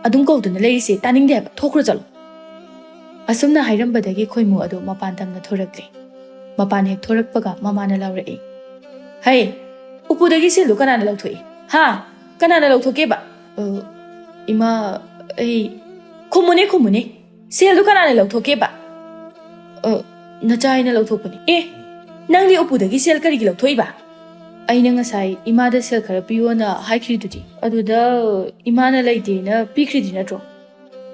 ꯑꯗꯨꯝ ꯀꯧꯗꯨꯅ ꯂꯩꯔꯤꯁꯦ ꯇꯥꯅꯤꯡꯗꯦ ꯍꯥꯏꯕ, ꯊꯣꯛꯈ꯭ꯔꯣ ꯆꯠꯂꯣ꯫ ꯑꯁꯨꯝꯅ ꯍꯥꯏꯔꯝꯕꯗꯒꯤ ꯈꯣꯏꯃꯨ ꯑꯗꯨ ꯃꯄꯥꯟ ꯇꯝꯅ ꯊꯣꯔꯛꯂꯦ꯫ ꯃꯄꯥꯟ ꯍꯦꯛ ꯊꯣꯔꯛꯄꯒ ꯃꯃꯥꯅ ꯂꯥꯎꯔꯛꯏ, "ꯍꯩ, ꯎꯄꯨꯗꯒꯤ ꯁꯦꯜꯗꯨ ꯀꯅꯥꯅ ꯂꯧꯊꯣꯛꯏ? ꯍꯥ? ꯀꯅꯥꯅ ꯂꯧꯊꯣꯛꯀꯦꯕ?" "ꯑ, ꯏꯃꯥ, ꯑꯩ"꯫ "ꯈꯨꯝꯃꯨꯅꯦ, ꯈꯨꯝꯃꯨꯅꯦ꯫ ꯁꯦꯜꯗꯨ ꯀꯅꯥꯅ ꯂꯧꯊꯣꯛꯀꯦꯕ?" "ꯑ, ꯅꯆꯥ ꯑꯩꯅ ꯂꯧꯊꯣꯛꯄꯅꯤ꯫" "ꯑꯦ, ꯅꯪꯗꯤ ꯎꯄꯨꯗꯒꯤ ꯁꯦꯜ ꯀꯔꯤꯒꯤ ꯂꯧꯊꯣꯛꯏꯕ?" "ꯑꯩꯅ ꯉꯁꯥꯏ ꯏꯃꯥꯗ ꯁꯦꯜ ꯈꯔ ꯄꯤꯌꯣꯅ ꯍꯥꯏꯈ꯭ꯔꯤꯗꯨꯗꯤ, ꯑꯗꯨꯗ ꯏꯃꯥꯅ ꯂꯩꯇꯦꯅ ꯄꯤꯈ꯭ꯔꯤꯗꯤ ꯅꯠꯇ꯭ꯔꯣ?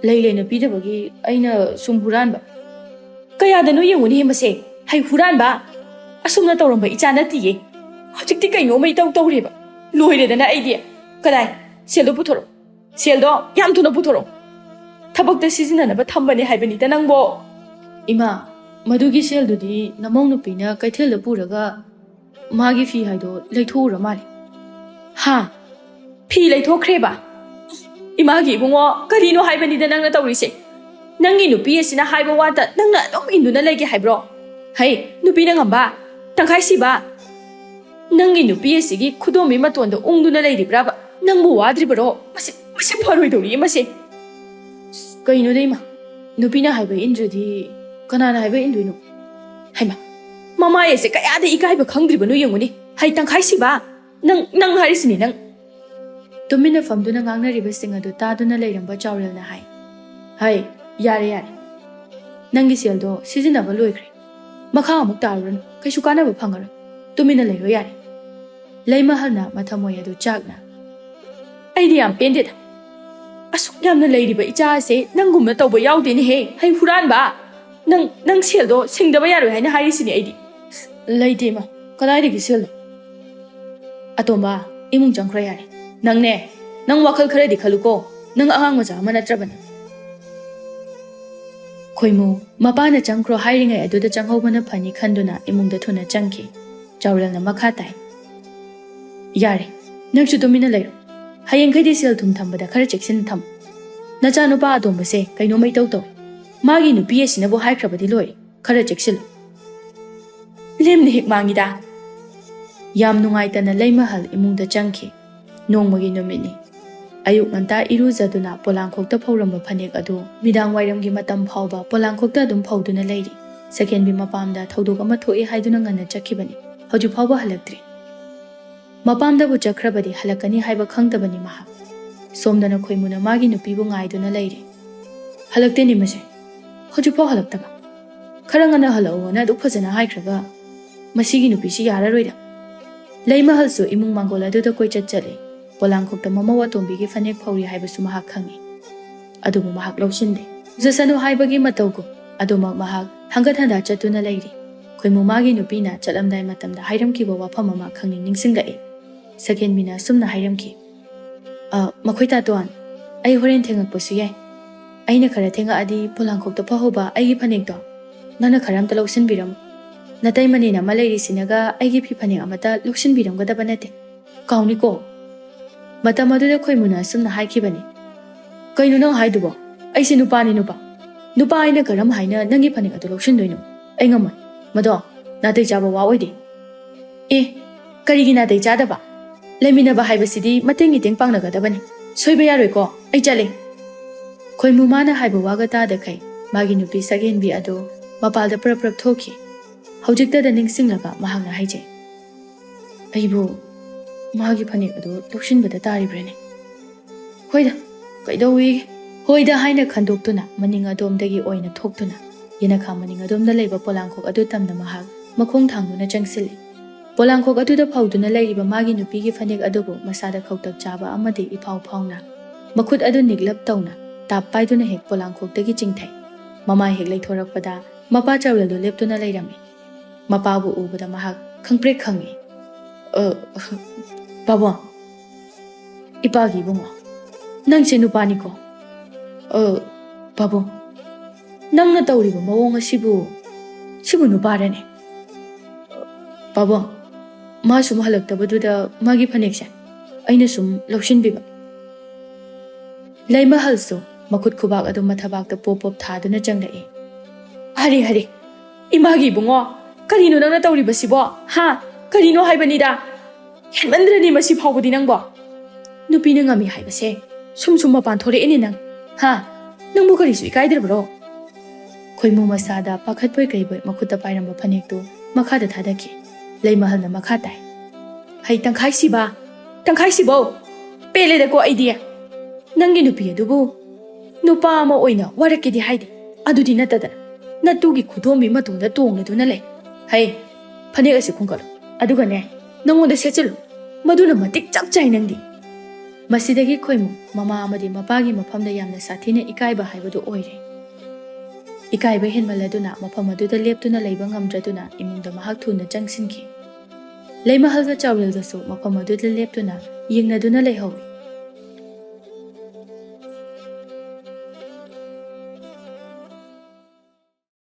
ꯂꯩ ꯂꯩꯅ ꯄꯤꯗꯕꯒꯤ ꯑꯩꯅ ꯁꯨꯝ ꯍꯨꯔꯥꯟꯕ꯫" "ꯀꯌꯥꯗꯅꯣ ꯌꯦꯡꯉꯨꯅꯦ ꯃꯁꯦ, ꯍꯩ ꯍꯨꯔꯥꯟꯕ! ꯑꯁꯨꯝꯅ ꯇꯧꯔꯝꯕ ꯏꯆꯥ ꯅꯠꯇꯤꯌꯦ꯫ ꯍꯧꯖꯤꯛꯇꯤ ꯀꯩꯅꯣꯝꯃ ꯏꯇꯧ ꯇꯧꯔꯦꯕ꯫ ꯂꯣꯏꯔꯦꯗꯅ ꯑꯩꯗꯤ꯫ ꯀꯗꯥꯏ? ꯁꯦꯜꯗꯣ ꯄꯨꯊꯣꯔꯛꯑꯣ꯫ ꯁꯦꯜꯗꯣ ꯌꯥꯝ ꯊꯨꯅ ꯄꯨꯊꯣꯔꯛꯑꯣ꯫ ꯊꯕꯛꯇ ꯁꯤꯖꯤꯟꯅꯅꯕ ꯊꯝꯕꯅꯦ ꯍꯥꯏꯕꯅꯤꯗ ꯅꯪꯕꯣ꯫" "ꯏꯃꯥ, ꯃꯗꯨꯒꯤ ꯁꯦꯜꯗꯨꯗꯤ ꯅꯃꯧ ꯅꯨꯄꯤꯅ ꯀꯩꯊꯦꯜꯗ ꯄꯨꯔꯒ ꯃꯥꯒꯤ ꯐꯤ ꯍꯥꯏꯗꯣ ꯂꯩꯊꯣꯛꯎꯔ ꯃꯥꯜꯂꯦ꯫" "ꯍꯥ? ꯐꯤ ꯂꯩꯊꯣꯛꯈ꯭ꯔꯦꯕ? ꯏꯃꯥꯒꯤ ꯏꯕꯨꯡꯉꯣ, ꯀꯔꯤꯅꯣ ꯍꯥꯏꯕꯅꯤꯗ ꯅꯪꯅ ꯇꯧꯔꯤꯁꯦ? ꯅꯪꯒꯤ ꯅꯨꯄꯤ ꯑꯁꯤꯅ ꯍꯥꯏꯕ ꯋꯥꯇ ꯅꯪꯅ ꯑꯗꯨꯝ ꯏꯟꯗꯨꯅ ꯂꯩꯒꯦ ꯍꯥꯏꯕ꯭ꯔꯣ? ꯍꯩ, ꯅꯨꯄꯤꯅ ꯉꯝꯕ, ꯇꯪꯈꯥꯏ ꯁꯤꯕ! ꯅꯪꯒꯤ ꯅꯨꯄꯤ ꯑꯁꯤꯒꯤ ꯈꯨꯗꯣꯝꯕꯤ ꯃꯇꯣꯟꯗ ꯎꯪꯗꯨꯅ ꯂꯩꯔꯤꯕ꯭ꯔꯥꯕ? ꯅꯪꯕꯨ ꯋꯥꯗ꯭ꯔꯤꯕꯔꯣ? ꯃꯁꯤ, ꯃꯁꯤ ꯐꯔꯣꯏꯗꯧꯔꯤꯌꯦ ꯃꯁꯤ!" "ꯀꯩꯅꯣꯗ ꯏꯃꯥ, ꯅꯨꯄꯤꯅ ꯍꯥꯏꯕ ꯏꯟꯗ꯭ꯔꯗꯤ ꯀꯅꯥꯅ ꯍꯥꯏꯕ ꯏꯟꯗꯣꯏꯅꯣ? ꯍꯩꯃꯥ, ꯃꯃꯥꯏ ꯑꯁꯦ ꯀꯌꯥꯗ ꯏꯀꯥꯏꯕ ꯈꯪꯗ꯭ꯔꯤꯕꯅꯣ ꯌꯦꯡꯉꯨꯅꯦ꯫ ꯍꯩ, ꯇꯪꯈꯥꯏ ꯁꯤꯕ! ꯅꯪ, ꯅꯪ ꯍꯥꯏꯔꯤꯁꯤꯅꯤ ꯅꯪ!" ꯇꯨꯃꯤꯟꯅ ꯐꯝꯗꯨꯅ ꯉꯥꯡꯅꯔꯤꯕꯁꯤꯡ ꯑꯗꯨ ꯇꯥꯗꯨꯅ ꯂꯩꯔꯝꯕ ꯆꯥꯎꯔꯦꯜꯅ ꯍꯥꯏ, "ꯍꯩ, ꯌꯥꯔꯦ, ꯌꯥꯔꯦ꯫ ꯅꯪꯒꯤ ꯁꯦꯜꯗꯣ ꯁꯤꯖꯤꯟꯅꯕ ꯂꯣꯏꯈ꯭ꯔꯦ꯫ ꯃꯈꯥ ꯑꯃꯨꯛ ꯇꯥꯔꯨꯔꯅꯨ꯫ ꯀꯩꯁꯨ ꯀꯥꯟꯅꯕ ꯐꯪꯉꯔꯣꯏ꯫ ꯇꯨꯃꯤꯟꯅ ꯂꯩꯔꯣ ꯌꯥꯔꯦ꯫" ꯂꯩꯃꯍꯜꯅ ꯃꯊꯃꯣꯏ ꯑꯗꯨ ꯆꯥꯛꯅ, "ꯑꯩꯗꯤ ꯌꯥꯝ ꯄꯦꯟꯗꯦꯗ꯫ ꯑꯁꯨꯛ ꯌꯥꯝꯅ ꯂꯩꯔꯤꯕ ꯏꯆꯥ ꯑꯁꯦ ꯅꯪꯒꯨꯝꯅ ꯇꯧꯕ ꯌꯥꯎꯗꯦꯅꯦꯍꯦ, ꯍꯩ ꯍꯨꯔꯥꯟꯕ! ꯅꯪ, ꯅꯪ ꯁꯦꯜꯗꯣ ꯁꯤꯡꯗꯕ ꯌꯥꯔꯣꯏ ꯍꯥꯏꯅ ꯍꯥꯏꯔꯤꯁꯤꯅꯦ ꯑꯩꯗꯤ꯫" "ꯂꯩꯇꯦ ꯏꯃꯥ, ꯀꯗꯥꯏꯗꯒꯤ ꯁꯦꯜꯅꯣ?" "ꯑꯇꯣꯝꯕ, ꯏꯃꯨꯡ ꯆꯪꯈ꯭ꯔꯣ ꯌꯥꯔꯦ꯫ ꯅꯪꯅꯦ, ꯅꯪ ꯋꯥꯈꯜ ꯈꯔꯗꯤ ꯈꯜꯂꯨꯀꯣ꯫ ꯅꯪ ꯑꯉꯥꯡ ꯃꯆꯥ ꯑꯃ ꯅꯠꯇ꯭ꯔꯕꯅꯤ꯫" ꯈꯣꯏꯃꯨ, ꯃꯄꯥꯅ ꯆꯪꯈ꯭ꯔꯣ ꯍꯥꯏꯔꯤꯉꯩ ꯑꯗꯨꯗ ꯆꯪꯍꯧꯕꯅ ꯐꯅꯤ ꯈꯟꯗꯨꯅ ꯏꯃꯨꯡꯗ ꯊꯨꯅ ꯆꯪꯈꯤ꯫ ꯆꯥꯎꯔꯦꯜꯅ ꯃꯈꯥ ꯇꯥꯏ, "ꯌꯥꯔꯦ, ꯅꯪꯁꯨ ꯇꯨꯃꯤꯟꯅ ꯂꯩꯔꯣ꯫ ꯍꯌꯦꯡꯈꯩꯗꯤ ꯁꯦꯜ ꯊꯨꯝ ꯊꯝꯕꯗ ꯈꯔ ꯆꯦꯛꯁꯤꯟꯅ ꯊꯝꯃꯨ꯫ ꯅꯆꯥꯅꯨꯄꯥ ꯑꯇꯣꯝꯕꯁꯦ ꯀꯩꯅꯣꯝꯃ ꯏꯇꯧ ꯇꯧꯏ꯫ ꯃꯥꯒꯤ ꯅꯨꯄꯤ ꯑꯁꯤꯅꯕꯨ ꯍꯥꯏꯈ꯭ꯔꯕꯗꯤ ꯂꯣꯏꯔꯦ, ꯈꯔ ꯆꯦꯛꯁꯤꯜꯂꯨ꯫" ꯂꯦꯝꯅ ꯍꯦꯛ ꯃꯥꯡꯉꯤꯗ꯫ ꯌꯥꯝ ꯅꯨꯡꯉꯥꯏꯇꯅ ꯂꯩꯃꯍꯜ ꯏꯃꯨꯡꯗ ꯆꯪꯈꯤ꯫ ꯅꯣꯡꯃꯒꯤ ꯅꯨꯃꯤꯠꯅꯤ꯫ ꯑꯌꯨꯛ ꯉꯟꯇꯥ ꯏꯔꯨꯖꯗꯨꯅ ꯄꯣꯂꯥꯡꯈꯣꯛꯇ ꯐꯧꯔꯝꯕ ꯐꯅꯦꯛ ꯑꯗꯨ ꯃꯤꯗꯥꯡ ꯋꯥꯏꯔꯝꯒꯤ ꯃꯇꯝ ꯐꯥꯎꯕ ꯄꯣꯂꯥꯡꯈꯣꯛꯇ ꯑꯗꯨꯝ ꯐꯧꯗꯨꯅ ꯂꯩꯔꯤ꯫ ꯁꯛꯍꯦꯟꯕꯤ ꯃꯄꯥꯝꯗ ꯊꯧꯗꯣꯛ ꯑꯃ ꯊꯣꯛꯏ ꯍꯥꯏꯗꯨꯅ ꯉꯟꯅ ꯆꯠꯈꯤꯕꯅꯤ꯫ ꯍꯧꯖꯤꯛ ꯐꯥꯎꯕ ꯍꯜꯂꯛꯇ꯭ꯔꯤ꯫ ꯃꯄꯥꯝꯗꯕꯨ ꯆꯠꯈ꯭ꯔꯕꯗꯤ ꯍꯜꯂꯛꯀꯅꯤ ꯍꯥꯏꯕ ꯈꯪꯗꯕꯅꯤ ꯃꯍꯥꯛ꯫ ꯁꯣꯝꯗꯅ ꯈꯣꯏꯃꯨꯅ ꯃꯥꯒꯤ ꯅꯨꯄꯤꯕꯨ ꯉꯥꯏꯗꯨꯅ ꯂꯩꯔꯤ꯫ "ꯍꯜꯂꯛꯇꯦꯅꯦ ꯃꯁꯦ꯫ ꯍꯧꯖꯤꯛꯐꯥꯎ ꯍꯜꯂꯛꯇꯕ꯫ ꯈꯔ ꯉꯟꯅ ꯍꯜꯂꯛꯑꯣꯅ ꯑꯗꯨꯛ ꯐꯖꯅ ꯍꯥꯏꯈ꯭ꯔꯒ, ꯃꯁꯤꯒꯤ ꯅꯨꯄꯤꯁꯤ ꯌꯥꯔꯔꯣꯏꯗ꯫" ꯂꯩꯃꯍꯜꯁꯨ ꯏꯃꯨꯡ ꯃꯥꯡꯒꯣꯜ ꯑꯗꯨꯗ ꯀꯣꯏꯆꯠ ꯆꯠꯂꯤ꯫ ꯄꯣꯂꯥꯡꯈꯣꯛꯇ ꯃꯃꯧ ꯑꯇꯣꯝꯕꯤꯒꯤ ꯐꯅꯦꯛ ꯐꯧꯔꯤ ꯍꯥꯏꯕꯁꯨ ꯃꯍꯥꯛ ꯈꯪꯏ꯫ ꯑꯗꯨꯕꯨ ꯃꯍꯥꯛ ꯂꯧꯁꯤꯟꯗꯦ꯫ ꯎꯖꯁꯅꯨ ꯍꯥꯏꯕꯒꯤ ꯃꯇꯧꯒꯨꯝ ꯑꯗꯨꯃꯛ ꯃꯍꯥꯛ ꯍꯪꯒꯠ ꯍꯟꯗꯥ ꯆꯠꯇꯨꯅ ꯂꯩꯔꯤ꯫ ꯈꯣꯏꯃꯨ ꯃꯥꯒꯤ ꯅꯨꯄꯤꯅ ꯆꯠꯂꯝꯗꯥꯏ ꯃꯇꯝꯗ ꯍꯥꯏꯔꯝꯈꯤꯕ ꯋꯥꯐꯝ ꯑꯃ ꯈꯪꯅꯤꯡ ꯅꯤꯡꯁꯤꯡꯂꯛꯏ꯫ ꯁꯛꯍꯦꯟꯕꯤꯅ ꯑꯁꯨꯝꯅ ꯍꯥꯏꯔꯝꯈꯤ, "ꯑ, ꯃꯈꯣꯏ ꯇꯥꯇꯣꯟ, ꯑꯩ ꯍꯣꯔꯦꯟ ꯊꯦꯡꯉꯛꯄꯁꯨ ꯌꯥꯏ꯫ ꯑꯩꯅ ꯈꯔ ꯊꯦꯡꯉꯛꯑꯗꯤ ꯄꯣꯂꯥꯡꯈꯣꯛꯇ ꯐꯧꯍꯧꯕ ꯑꯩꯒꯤ ꯐꯅꯦꯛꯇꯣ ꯅꯪꯅ ꯈꯔ ꯑꯝꯇ ꯂꯧꯁꯤꯟꯕꯤꯔꯝꯃꯨ꯫ ꯅꯇꯩꯃꯅꯦꯅ ꯑꯃ ꯂꯩꯔꯤꯁꯤꯅꯒ ꯑꯩꯒꯤ ꯐꯤ ꯐꯅꯦꯛ ꯑꯃꯠꯇ ꯂꯧꯁꯤꯟꯕꯤꯔꯝꯒꯗꯕ ꯅꯠꯇꯦ꯫ ꯀꯥꯎꯅꯤꯀꯣ꯫" ꯃꯇꯝ ꯑꯗꯨꯗ ꯈꯣꯏꯃꯨꯅ ꯑꯁꯨꯝꯅ ꯍꯥꯏꯈꯤꯕꯅꯤ, "ꯀꯩꯅꯣ ꯅꯪ ꯍꯥꯏꯗꯨꯕꯣ? ꯑꯩꯁꯦ ꯅꯨꯄꯥꯅꯤ ꯅꯨꯄꯥ꯫ ꯅꯨꯄꯥ ꯑꯩꯅ ꯀꯔꯝ ꯍꯥꯏꯅ ꯅꯪꯒꯤ ꯐꯅꯦꯛ ꯑꯗꯨ ꯂꯧꯁꯤꯟꯗꯣꯏꯅꯣ? ꯑꯩ ꯉꯝꯃꯣꯏ꯫ ꯃꯗꯣ ꯅꯥꯇꯩ ꯆꯥꯕ ꯋꯥ ꯑꯣꯏꯗꯦ꯫" "ꯑꯦ, ꯀꯔꯤꯒꯤ ꯅꯥꯇꯩ ꯆꯥꯗꯕ? ꯂꯩꯃꯤꯟꯅꯕ ꯍꯥꯏꯕꯁꯤꯗꯤ ꯃꯇꯦꯡ ꯃꯤꯇꯦꯡ ꯄꯥꯡꯅꯒꯗꯕꯅꯤ꯫ ꯁꯣꯏꯕ ꯌꯥꯔꯣꯏꯀꯣ, ꯑꯩ ꯆꯠꯂꯦ꯫" ꯈꯣꯏꯃꯨ ꯃꯥꯅ ꯍꯥꯏꯕ ꯋꯥꯒ ꯇꯥꯗꯈꯩ ꯃꯥꯒꯤ ꯅꯨꯄꯤ ꯁꯛꯍꯦꯟꯕꯤ ꯑꯗꯨ ꯃꯄꯥꯜꯗ ꯄ꯭ꯔꯞ ꯄ꯭ꯔꯞ ꯊꯣꯛꯈꯤ꯫ ꯍꯧꯖꯤꯛꯇꯗ ꯅꯤꯡꯁꯤꯡꯂꯒ ꯃꯍꯥꯛꯅ ꯍꯥꯏꯖꯩ, "ꯑꯩꯕꯨ ꯃꯥꯒꯤ ꯐꯅꯦꯛ ꯑꯗꯨ ꯂꯧꯁꯤꯟꯕꯗ ꯇꯥꯔꯤꯕ꯭ꯔꯥꯅꯦ? ꯍꯣꯏꯗ, ꯀꯩꯗꯧꯋꯦꯒꯦ?" ꯍꯣꯏꯗ ꯍꯥꯏꯅ ꯈꯟꯗꯣꯛꯇꯨꯅ ꯃꯅꯤꯡ ꯑꯗꯣꯝꯗꯒꯤ ꯑꯣꯏꯅ ꯊꯣꯛꯇꯨꯅ ꯌꯦꯅꯈꯥ ꯃꯅꯤꯡ ꯑꯗꯣꯝꯗ ꯂꯩꯕ ꯄꯣꯂꯥꯡꯈꯣꯛ ꯑꯗꯨ ꯇꯝꯅ ꯃꯍꯥꯛ ꯃꯈꯣꯡ ꯊꯥꯡꯗꯨꯅ ꯆꯪꯁꯤꯜꯂꯤ꯫ ꯄꯣꯂꯥꯡꯈꯣꯛ ꯑꯗꯨꯗ ꯐꯧꯗꯨꯅ ꯂꯩꯔꯤꯕ ꯃꯥꯒꯤ ꯅꯨꯄꯤꯒꯤ ꯐꯅꯦꯛ ꯑꯗꯨꯕꯨ ꯃꯁꯥꯗ ꯈꯧꯇꯛ ꯆꯥꯕ ꯑꯃꯗꯤ ꯏꯐꯥꯎ ꯐꯥꯎꯅ ꯃꯈꯨꯠ ꯑꯗꯨ ꯅꯤꯛꯂꯞ ꯇꯧꯅ ꯇꯥꯞ ꯄꯥꯏꯗꯨꯅ ꯍꯦꯛ ꯄꯣꯂꯥꯡꯈꯣꯛꯇꯒꯤ ꯆꯤꯡꯊꯩ꯫ ꯃꯃꯥꯏ ꯍꯦꯛ ꯂꯩꯊꯣꯔꯛꯄꯗ ꯃꯄꯥ ꯆꯧꯔꯦꯜꯗꯨ ꯂꯦꯞꯇꯨꯅ ꯂꯩꯔꯝꯃꯤ꯫ ꯃꯄꯥꯕꯨ ꯎꯕꯗ ꯃꯍꯥꯛ ꯈꯪꯄ꯭ꯔꯦꯛ ꯈꯪꯉꯤ꯫ "ꯑ, ꯄꯥꯕꯨꯡ, ꯏꯄꯥꯒꯤ ꯏꯕꯨꯡꯉꯣ, ꯅꯪꯁꯦ ꯅꯨꯄꯥꯅꯤꯀꯣ?" "ꯑ, ꯄꯥꯕꯨꯡ, ꯅꯪꯅ ꯇꯧꯔꯤꯕ ꯃꯑꯣꯡ ꯑꯁꯤꯕꯨ, ꯁꯤꯕꯨ ꯅꯨꯄꯥꯔꯅꯦ?" "ꯄꯥꯕꯨꯡ, ꯃꯥ ꯁꯨꯝ ꯍꯜꯂꯛꯇꯕꯗꯨꯗ ꯃꯥꯒꯤ ꯐꯅꯦꯛꯁꯦ ꯑꯩꯅ ꯁꯨꯝ ꯂꯧꯁꯤꯟꯕꯤꯕ꯫" ꯂꯩꯃꯍꯜꯁꯨ ꯃꯈꯨꯠ ꯈꯨꯕꯥꯛ ꯑꯗꯨ ꯃꯊꯕꯥꯛꯇ ꯄꯣꯞ ꯄꯣꯞ ꯊꯥꯗꯨꯅ ꯆꯪꯂꯛꯏ꯫ "ꯑꯔꯦ, ꯑꯔꯦ, ꯏꯃꯥꯒꯤ ꯏꯕꯨꯡꯉꯣ, ꯀꯔꯤꯅꯣ ꯅꯪꯅ ꯇꯧꯔꯤꯕꯁꯤꯕꯣ? ꯍꯥ? ꯀꯔꯤꯅꯣ ꯍꯥꯏꯕꯅꯤꯗ? ꯍꯦꯟꯃꯟꯗ꯭ꯔꯅꯤ ꯃꯁꯤ ꯐꯥꯎꯕꯗꯤ ꯅꯪꯕꯣ?" ꯅꯨꯄꯤꯅ ꯉꯝꯃꯤ ꯍꯥꯏꯕꯁꯦ ꯁꯨꯝ ꯁꯨꯝ ꯃꯄꯥꯟ ꯊꯣꯔꯛꯑꯦꯅꯦ ꯅꯪ꯫ ꯍꯥ? ꯅꯪꯕꯨ ꯀꯔꯤꯁꯨ ꯏꯀꯥꯏꯗ꯭ꯔꯕ꯭ꯔꯣ? ꯈꯣꯏꯃꯨ ꯃꯁꯥꯗ ꯄꯥꯈꯠꯄꯣꯏ ꯀꯩꯕꯣꯏ ꯃꯈꯨꯠꯇ ꯄꯥꯏꯔꯝꯕ ꯐꯅꯦꯛꯇꯨ ꯃꯈꯥꯗ ꯊꯥꯗꯈꯤ꯫ ꯂꯩꯃꯍꯜꯅ ꯃꯈꯥ ꯇꯥꯏ, "ꯍꯩ ꯇꯪꯈꯥꯏ ꯁꯤꯕ, ꯇꯪꯈꯥꯏ ꯁꯤꯕꯧ! ꯄꯦꯜꯂꯦꯗꯀꯣ ꯑꯩꯗꯤ! ꯅꯪꯒꯤ ꯅꯨꯄꯤ ꯑꯗꯨꯕꯨ ꯅꯨꯄꯥ ꯑꯃ ꯑꯣꯏꯅ ꯋꯥꯔꯛꯀꯦꯗꯤ ꯍꯥꯏꯗꯦ꯫ ꯑꯗꯨꯗꯤ ꯅꯠꯇꯗꯅ ꯅꯇꯨꯒꯤ ꯈꯨꯗꯣꯝꯕꯤ ꯃꯇꯣꯟꯗ ꯇꯣꯡꯂꯗꯨꯅ ꯂꯩ꯫ ꯍꯩ, ꯐꯅꯦꯛ ꯑꯁꯤ ꯈꯨꯡꯒꯠꯂꯨ꯫ ꯑꯗꯨꯒꯅꯦ, ꯅꯉꯣꯟꯗ ꯁꯦꯠꯆꯜꯂꯨ꯫ ꯃꯗꯨꯅ ꯃꯇꯤꯛ ꯆꯞ ꯆꯥꯏ ꯅꯪꯗꯤ꯫" ꯃꯁꯤꯗꯒꯤ ꯈꯣꯏꯃꯨ ꯃꯃꯥ ꯑꯃꯗꯤ ꯃꯄꯥꯒꯤ ꯃꯐꯝꯗ ꯌꯥꯝꯅ ꯁꯥꯊꯤꯅ ꯏꯀꯥꯏꯕ ꯍꯥꯏꯕꯗꯨ ꯑꯣꯏꯔꯦ꯫ ꯏꯀꯥꯏꯕ ꯍꯦꯟꯃꯜꯂꯗꯨꯅ ꯃꯐꯝ ꯑꯗꯨꯗ ꯂꯦꯞꯇꯨꯅ ꯂꯩꯕ ꯉꯝꯗ꯭ꯔꯗꯨꯅ ꯏꯃꯨꯡꯗ ꯃꯍꯥꯛ ꯊꯨꯅ ꯆꯪꯁꯤꯟꯈꯤ꯫ ꯂꯩꯃꯍꯜꯒ ꯆꯥꯎꯔꯦꯜꯒꯁꯨ ꯃꯐꯝ ꯑꯗꯨꯗ ꯂꯦꯞꯇꯨꯅ ꯌꯦꯡꯅꯗꯨꯅ ꯂꯩꯍꯧꯏ꯫